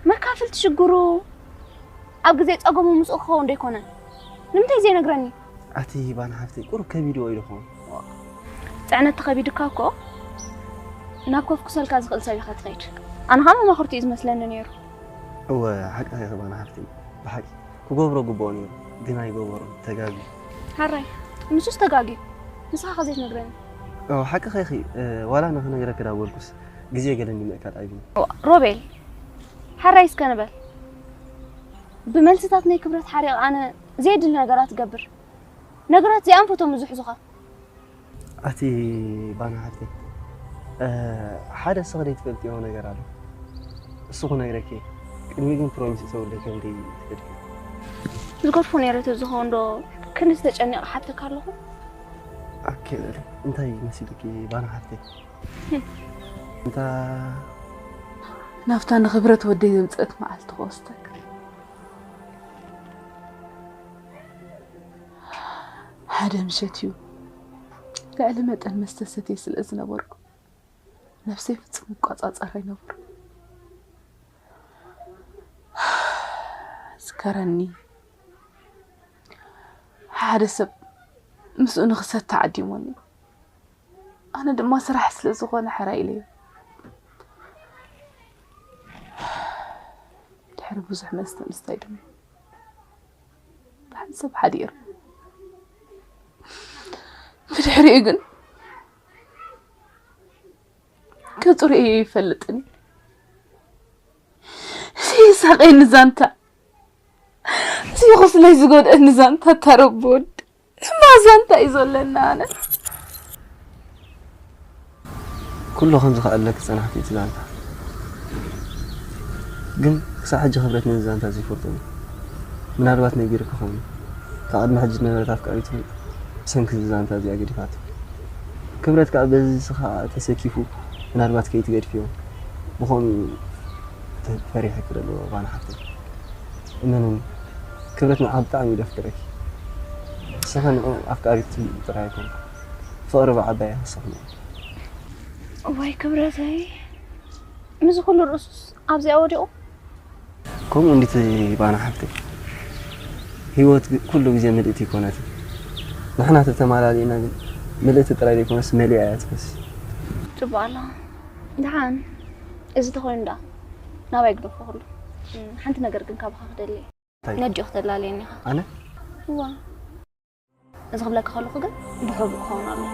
መካፍል ትሽግሩ ኣብ ግዜ ጸገሙ ምስኡ ክኸውን ዶ ኣይኮነን? ንምንታይ ዘይነግረኒ? ኣቲ ባና ሓፍተይ፣ ቁሩብ ከቢድዎ ኢሉ ኸውን። ጽዕነት ተኸቢድካ እኮ ናብ ኮፍ ክሰልካ ዝኽእል ሰብ ኢኻ ትኸይድ። ኣነ ኸኣ መማኽርቱ እዩ ዝመስለኒ ነይሩ። እወ፣ ሓቂ ኢኺ ባና ሓፍተይ፣ ብሓቂ ክገብሮ ግብኦ ነይሩ፣ ግን ኣይገበሮን፣ ተጋግዩ። ሓራይ፣ ንሱስ ተጋግዩ። ንስኻ ከ ዘይትነግረኒ? እወ፣ ሓቂ ኢኺ፣ እ፣ ዋላ ንኽነግረኪ ዳበልኩስ፣ ግዜ ገለ ንምእካል ኣይብን። እዋ፣ ሮቤል፣ ሓራይ እስከ ንበል። ብመልስታት ናይ ክብረት ሓሪቕ ኣነ ዘየድሊ ነገራት ትገብር። ነገራት ዘይኣንፈቶም እዩ ዝሕዙኻ። ኣቲ ባና ሓፍተይ፣ እ፣ ሓደ እስኺ ዘይትፈልጥዮ ነገር ኣሎ። እሱ ክነግረኪ እየ። ቅድሚ ግን ፕሮሚስ እተውለይ ከም ደይ ትፈልጢ። ዝገድፎ ነይረ ተዝኸውን ዶ ክንዲ ዝተጨነቐ ሓተካ ኣለኹ? ኣኬ በሊ፣ እንታይ መሲልኪ ባና ሓፍተይ? እንታ ናብታ ንኽብረት ወደይ ዘምጸት መዓልቲ ክወስደካ። ሓደ ምሸት እዩ ልዕሊ መጠን መስተ ሰትየ ስለ ዝነበርኩ ነብሰይ ፍጹም ይቆጻጸር ኣይነበርኩ። ዝከረኒ ሓደ ሰብ ምስኡ ንኽሰቲ ዓዲሞኒ። ኣነ ድማ ስራሕ ስለ ዝኾነ ሕራይ ኢለዮ። ድሕሪ ብዙሕ መስተ ምስታይ ድማ ብሓንሳብ ሓዲሩ። ብድሕሪኡ ግን ገጹ ርእየዮ ኣይፈልጥን እዩ። እዚ ሳቐይ ንዛንታ፣ እዚ ቁስለይ ዝጎድአ ንዛንታ እታ ረቢ ወዲ። ማዛ እንታይ እዩ ዘለና ኣነ? ኩሉ ከም ዝኸኣለኪ ጸናሕኪ እቲ ዛንታ። ግን ክሳብ ሕጂ ክብረት ነዚ ዛንታ ዘይፈልጦ እዩ። ምናልባት ነጊርኪ ኸውን። ካብ ቅድሚ ሕጂ ዝነበረት ኣፍቃሪቱ ብሰንኪ እዚ ዛንታ እዚኣ ገዲፋቶ። ክብረት ከኣ በዚ ስኻ ተሰኪፉ ምናልባት ከይትገድፍዮ ብኸምኡ ፈሪሕኪ ዶ ኣለዎ ጓል ሓፍተይ? እመንኒ፣ ክብረት ንዓኺ ብጣዕሚ እዩ ዘፍቅረኪ። ንስኺ ንዕኡ ኣፍቃሪት ጥራይ ኣይኮንክን፣ ፍቕሪ ብዓባይ ይኸሰኽን እዩ። እዋይ ክብረተይ፣ ምስዚ ኩሉ ርእሱስ ኣብዚኣ ወዲቑ? ከምኡ እንዲቲ ባና ሓፍተይ፣ ህይወት ግ-፣ ኩሉ ግዜ ምልእቲ ኣይኮነትን። ንሕና ተተማላሊእና ግን ምልእቲ ጥራይ ዘይኮነስ መሊኣ እያ ትፈሲ። ጽቡቕ ኣላ። ደሓን፣ እዚ ተኾይኑ ደኣ ናባይ ግደፎ ኩሉ። እም፣ ሓንቲ ነገር ግን ካባኻ ክደሊ እየ። እንታይ? ነዲኡ ክተላልየኒ ኢኻ። ኣነ? እዋ። እዚ ክብለካ ከለኹ ግን ብሕቡእ ክኸውን ኣለዎ።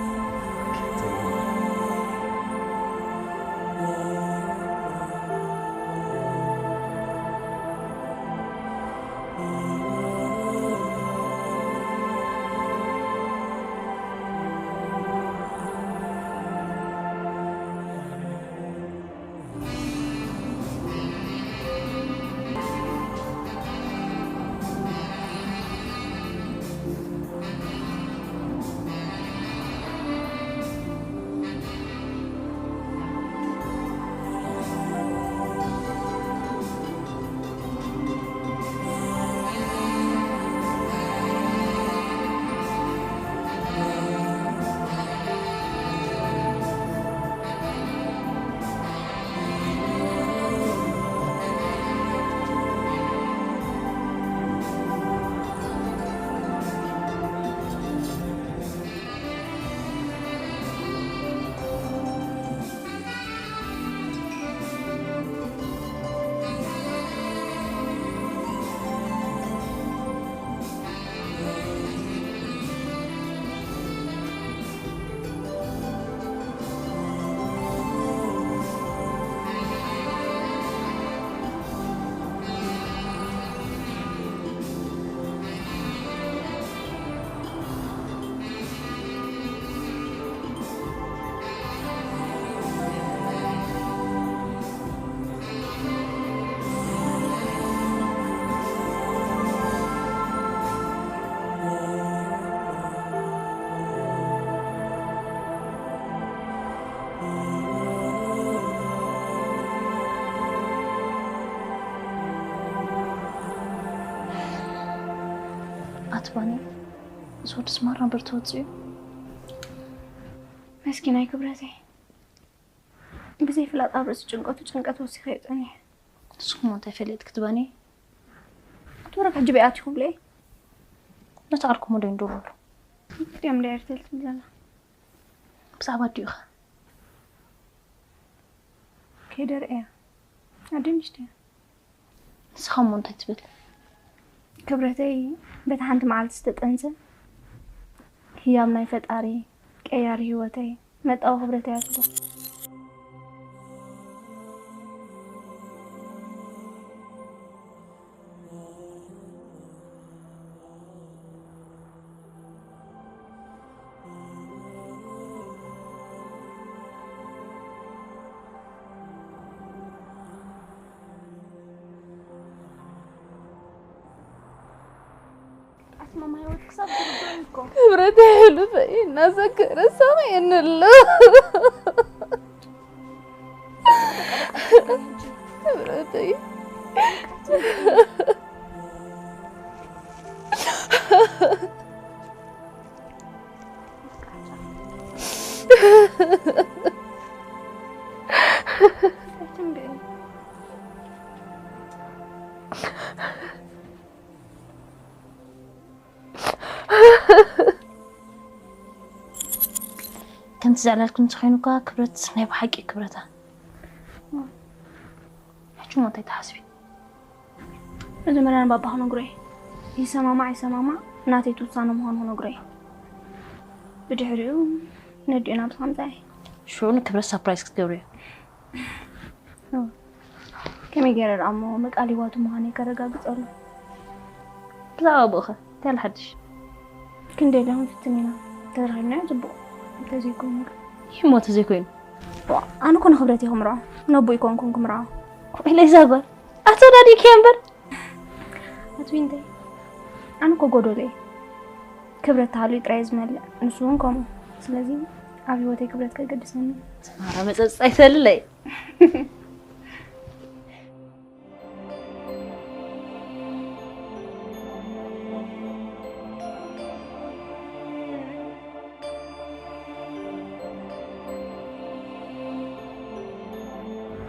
ትባኒ። እዚ ወዲ ስማራ ብር ተወፅኡ። መስኪናይ ክብረተይ። ብዘይ ፍላጥ ኣብ ርእሲ ጭንቀቱ ጭንቀት ወሲኸ የፅንሕ። ንስኹም እንታይ ፈለጥ ክትባኒ? ኣቶ ረካ ሕጂ በይ ኣትኹም ለይ? ነቲ ዓርኩሞ ዶ ይንደሩ ኣሎ? እዚኦም ዶ ኤርቴል ትብል ዘላ? ብዛዕባ ኣዲኡ ኸ? ከይደርእያ። ኣደ ንሽቲ እያ። ንስኻ እሞ እንታይ ትብል? ክብረተይ፣ በቲ ሓንቲ መዓልቲ ዝተጠንሰ ህያብ ናይ ፈጣሪ፣ ቀያሪ ህይወተይ፣ መጣዊ ክብረተይ ኣትቦ። ኣስማማ ህይወት ክሳብ ትርድኦ እኮ። ክብረተይ፣ ሕሉፈይ እናዘከረ ሳቕየኒ ኣሎ። ክብረተይ። ከምቲ ዘዕለልኩ እንተኾይኑ እኳ ክብረት ናይ ብሓቂ ክብረታ። ሕጂ እሞ እንታይ ትሓስቢ? መጀመርያ ንባባ ክነግሮ እየ። ይሰማማዕ ይሰማማዕ ናተይ ትውሳነ ምዃኑ ክነግሮ እየ። ብድሕሪኡ ነዲኡ ናብዚ ከምፅኣ እየ። ሽዑ ንክብረት ሳፕራይዝ ክትገብርዮ። ከመይ ገይረ ደኣ እሞ መቃሊባቱ ምዃነይ ከረጋግፀሉ? ብዛዕባ ኣቦኡኸ እንታይ ኣሎ ሓድሽ? ክንደይ ኢልና ክንፍትን ኢና። ተራኺብናዮ ፅቡቕ። እንተዘይኮይኑ ከ? ይህ እሞ ተዘይኮይኑ? ዋ፣ ኣነ እኮ ንክብረት እየ ክምርዖ። ነቦ ኣይኮንኩን ክምርዖ። ወይለይ እዛ ጓል። ኣተወዳዲእክያ እምበር። ኣትዊንተይ፣ ኣነ እኮ ጎዶሎ እየ። ክብረት ተሃልዩ ጥራይ እየ ዝመልእ። ንሱ እውን ከምኡ። ስለዚ ኣብ ህይወተይ ክብረት ከገድሰኒ። ማራ መፀፅታ ኣይተልለይ።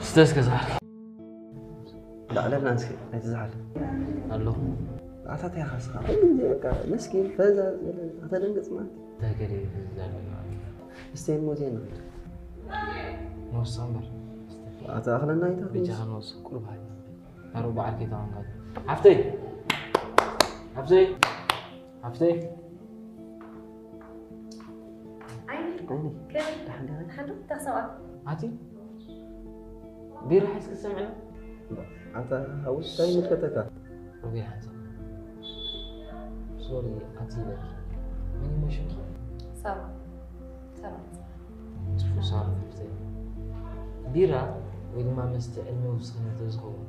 ስተ እስከ ዝሓል። ላዕለልና እስኪ ኣይትዝሓል። ኣለኹ። ኣታ እንታይ ኢኻ እስኻ? ኩሉ ግዜ በቃ መስኪን፣ ፈዛዝ፣ ኣታ ደንግጽ ማለት። እንታይ ገለ እዩ ፈዛዝ ኣሎ ማለት? እስተ እሞ ዜና። ንወስኽ እምበር። ኣታ ኣኽለና ኣይታ ብጃኻ ንወስኽ ቁሩብ ሃይ። ኣረ በዓል ጌታ መንጋት። ሓፍተይ! ሓፍተይ! ሓፍተይ! ኣይኒ፣ ኣይኒ፣ ከመይ? ደሓን ዲኻ? ደሓን ዶ? እንታይ ክሰብኣት? ኣቲ ቢራ ሒዝኪ ትሰምዕና? ኣታ ሓውስ እንታይ ይምልከተካ? ሩቤል ሓንሳብ። ሶሪ፣ ኣቲ ይበል። መን ይሞ ሽምኪ? ሳባ። ሳባ። ጽፉ ሳባ ሓፍተይ። ቢራ ወይ ድማ መስተ ዕድመ ውስኽነት ዝኸውን፣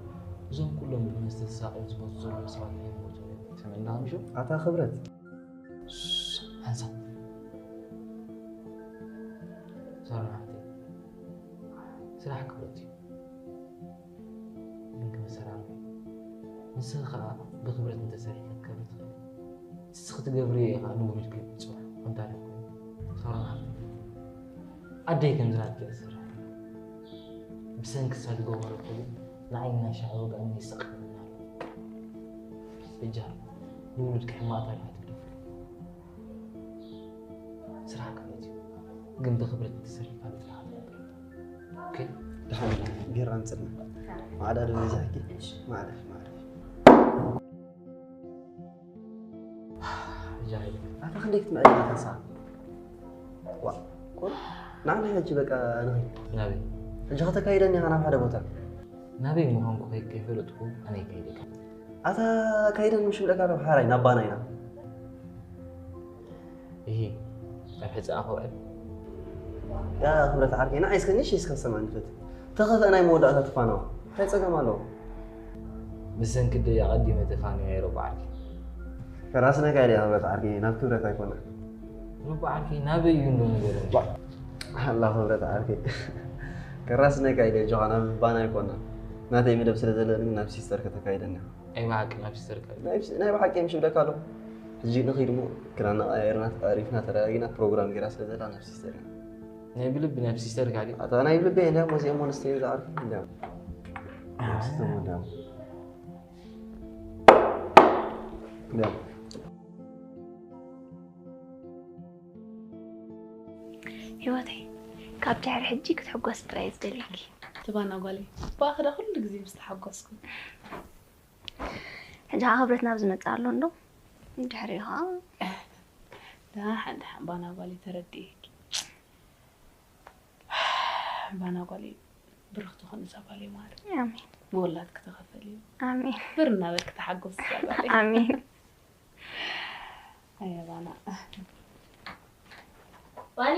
እዞም ኩሎም ብመስተ ተሳቒዮም ዝሞቱ ዘለዉ ሰባት ኣይሞቱን እዮም። ሰምዕና ምሹ? ኣታ ክብረት። ሓንሳብ። ሳባ ሓፍተይ። ስራሕ ክብረት እዩ። ግን ክመሰራርም እዩ። ንስኺ ኸኣ ብኽብረት እንተሰሪሕኪ ክትከብሪ ትኽእሊ። ንስኺ ትገብርዮ ኢኻ ንውሉድኪ ጽባሕ ከም ታሪኽ ኮይኑ። ሳሮን ሓፍተይ፣ ኣደይ ከምዚ ናትኪ እያ ትሰርሕ። ብሰንኪ እሳ ዝገበረቶ ግን ንዓይ እናሻዕ ወግኣኒ ይስቕቕኒ ኣሎ። በጃ ንውሉድኪ ሕማቕ ታሪኽ ኣይትግደፍሉ። ስራሕ ክብረት እዩ። ግን ብኽብረት እንተሰሪሕካ ንስራሕ ትነብር። ኦኬ? ደሓን ቢራ ኣምጽልና። ማዕዳ ዶ ይዛኪ? እሺ። ማዕዳ፣ ማዕዳ። ጃሂል። ኣታ ክንደይ ክትምዕድ ኢኻ ንሳ? ዋ፣ ቁር-፣ ንዓና ሕጂ በቃ ንኸይድ። ናበይ? ሕጂ ከተካይደኒ ኢኻ ናብ ሓደ ቦታ። ናበይ ምዃንኩ ከይ-፣ ከይፈለጥኩ ኣነ ይከይደካ። ኣታ ካይደን ምሽ ብለካ ካብ ሓራይ ናብ ባና ኢና። እሂ፣ ኣብ ሕጻ ኣኸውዕል። ያ ክብረት ዓርከይ፣ ንዓይ እስከ ንእሽተይ እስከ ሰማዕ ንፈት። ተኸፍአ ናይ መወዳእታ ትፋነዋ። እንታይ ጸገም ኣለዎ? ብሰንኪ ደይ ኣቐዲመ ተፋንዮ እየ ሮባ ዓርከይ። ከራስነካ ኢለ ክብረት ዓርከይ፣ ናብ ክብረት ኣይኮነ። ሮባ ዓርከይ፣ ናበይ እዩ እንዶ ንገረኒ? ባ-፣ ኣላ ክብረት ዓርከይ። ከራስነካ ኢለ፣ ጆኻ ናብ ባና ኣይኮነ። ናተይ መደብ ስለ ዘለኒ ናብ ሲስተር ከተካይደኒ። ኣይ ብሓቂ ናብ ሲስተር ካይደ። ናይ፣ ናይ ብሓቂ ምሽ ብለካ ኣለኹ። ሕጂ ንኺድ እሞ ክዳንና ቀያይርና ተዓሪፍና ተረጋጊና ፕሮግራም ገይራ ስለ ዘላ ናብ ሲስተር ኢና። ናይ ብልቢ ናብ ሲስተር ካሊ ኣታ ናይ ብልቢ እንዳ ሙዚየም ሞንስተር ዝዓርፍ እንዳ ሲስተር እንዳ ህይወተይ ካብ ድሕሪ ሕጂ ክትሕጎስ ጥራይ ዝደልየኪ። ትባና ጓለይ ብኣኽዳ ኩሉ ግዜ ምስ ተሓጎስኩ። ሕጂ ከዓ ክብረት ናብ ዝመፅእ ኣሎ እንዶ ድሕሪኡ ከዓ ደሓን ደሓን ባና ጓለይ ተረዲኤኪ። ባና ጓለይ ብርኽቲ ኹን እዛ ጓለይ ማለት ኣሜን ብወላድ ክተኸፈል እዩ። ኣሜን ብር እናበልክ ተሓጎስ እዛ ጓለይ። ኣሜን ኣየ ባና ባኒ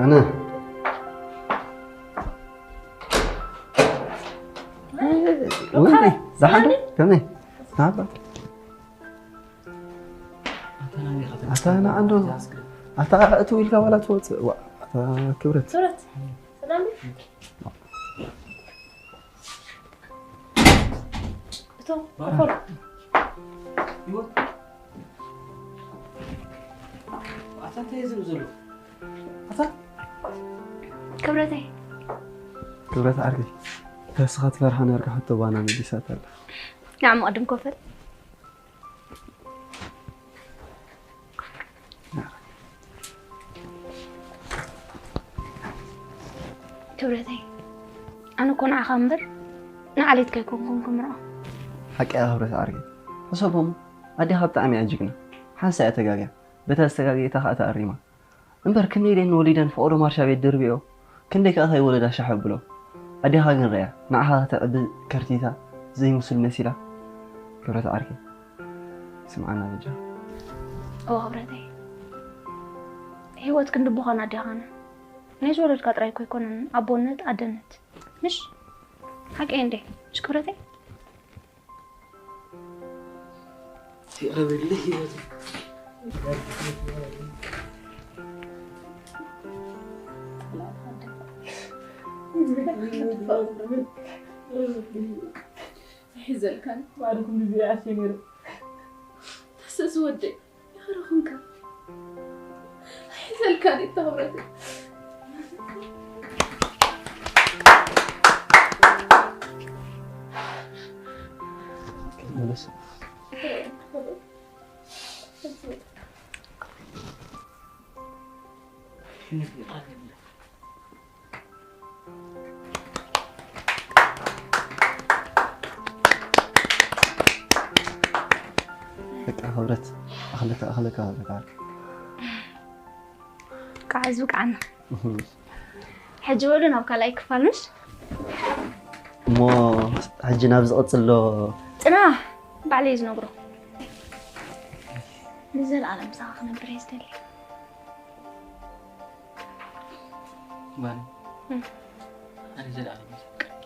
ኣነ ወይ ደሓን ዶ? ከመይ? ናባ ኣታ ንዓ እንዶ ኣታ እትው ኢልካ ዋላ ትወፅእ ዋ ኣታ ክብረት ክብረት ሰላም ድዩ? እቶም ኮር ኣታ እንታይ ዝብል ዘሎ ኣታ ክብረተይ ክብረት ዓርከይ ተስኻ ትፈርሓ ነርካ ሕቶ ባና መሊሳት ኣላ ንዓሞ ቅድም ኮፈል ክብረተይ ኣነ እኮ ንዓኻ እምበር ንዓሌት ከይኮንኩን ክምርዖ ሓቂ እያ ክብረት ዓርከይ ሕሰቦም ኣዴኻ ብጣዕሚ እያ ጅግና ሓንሳ እያ ተጋግያ በታ ዝተጋግየታ ከዓ ተኣሪማ እምበር ክንደይ ደን ወሊደን ፈቐዶ ማርሻ ቤት ድርብዮ ክንደይ ከዓ ከይወለዳ ሻሕ ኣብሎ ኣዴኻ ግን ረያ ንዓኻ ከተዕቢ ከርቲታ ዘይምስል መሲላ ክብረት ዓርከይ ስምዓና በጃ እወ ክብረተይ ህይወት ክንዲ ብኾና ኣዴኻና ናይ ዝወለድካ ጥራይ እኮ ኣይኮነን ኣቦነት ኣደነት ምሽ ሓቂ እንዴ ምሽ ክብረተይ ይቕረብልህ ህይወት ሒዘልካን ባዕልኩም ግዜ ኣሸ ነይሩ ተሰስ ወደይ ይኸረኹምካ ሒዘልካን ይተኽብረትይ መለስ በቃ ክብረት ኣኽለካ ኣኽለካ በቃ ከዓ ዝበቃዓና ሕጂ በሉ ናብ ካልኣይ ክፋል ምሽ እሞ ሕጂ ናብ ዝቐፅሎ ፅናሕ ባዕለይ ዝነግሮ ንዘለኣለም ምሳኻ ክነብር እየ ዝደሊ ባኒ ኣነ ዘለኣለም ዘፍቅረኪ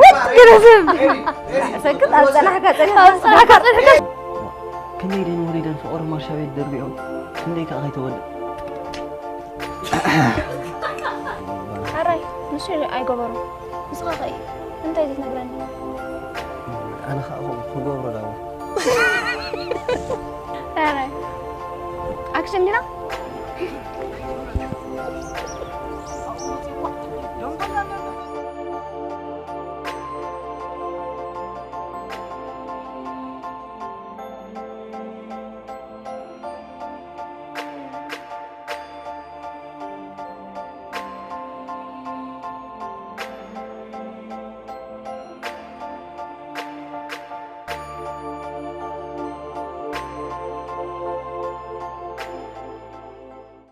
ወጥ ግረዝም። ሰክት ኣብ ጸናሕካ ጸኒሕካ ኣብ ጸናሕካ ጸኒሕካ። ከመይ ደን ወሊደን ፍቕሪ ማርሻ ቤት ደርቢዖም ክንደይ ከኣ ከይተወልድ። ኣራይ ንሱ ኣይገበሩ። ንስኻ ኸ እንታይ ዘይትነግረኒ? ኣነ ኸኣ ክገብሮ ዳዊ። ኣራይ ኣክሽን ዲና?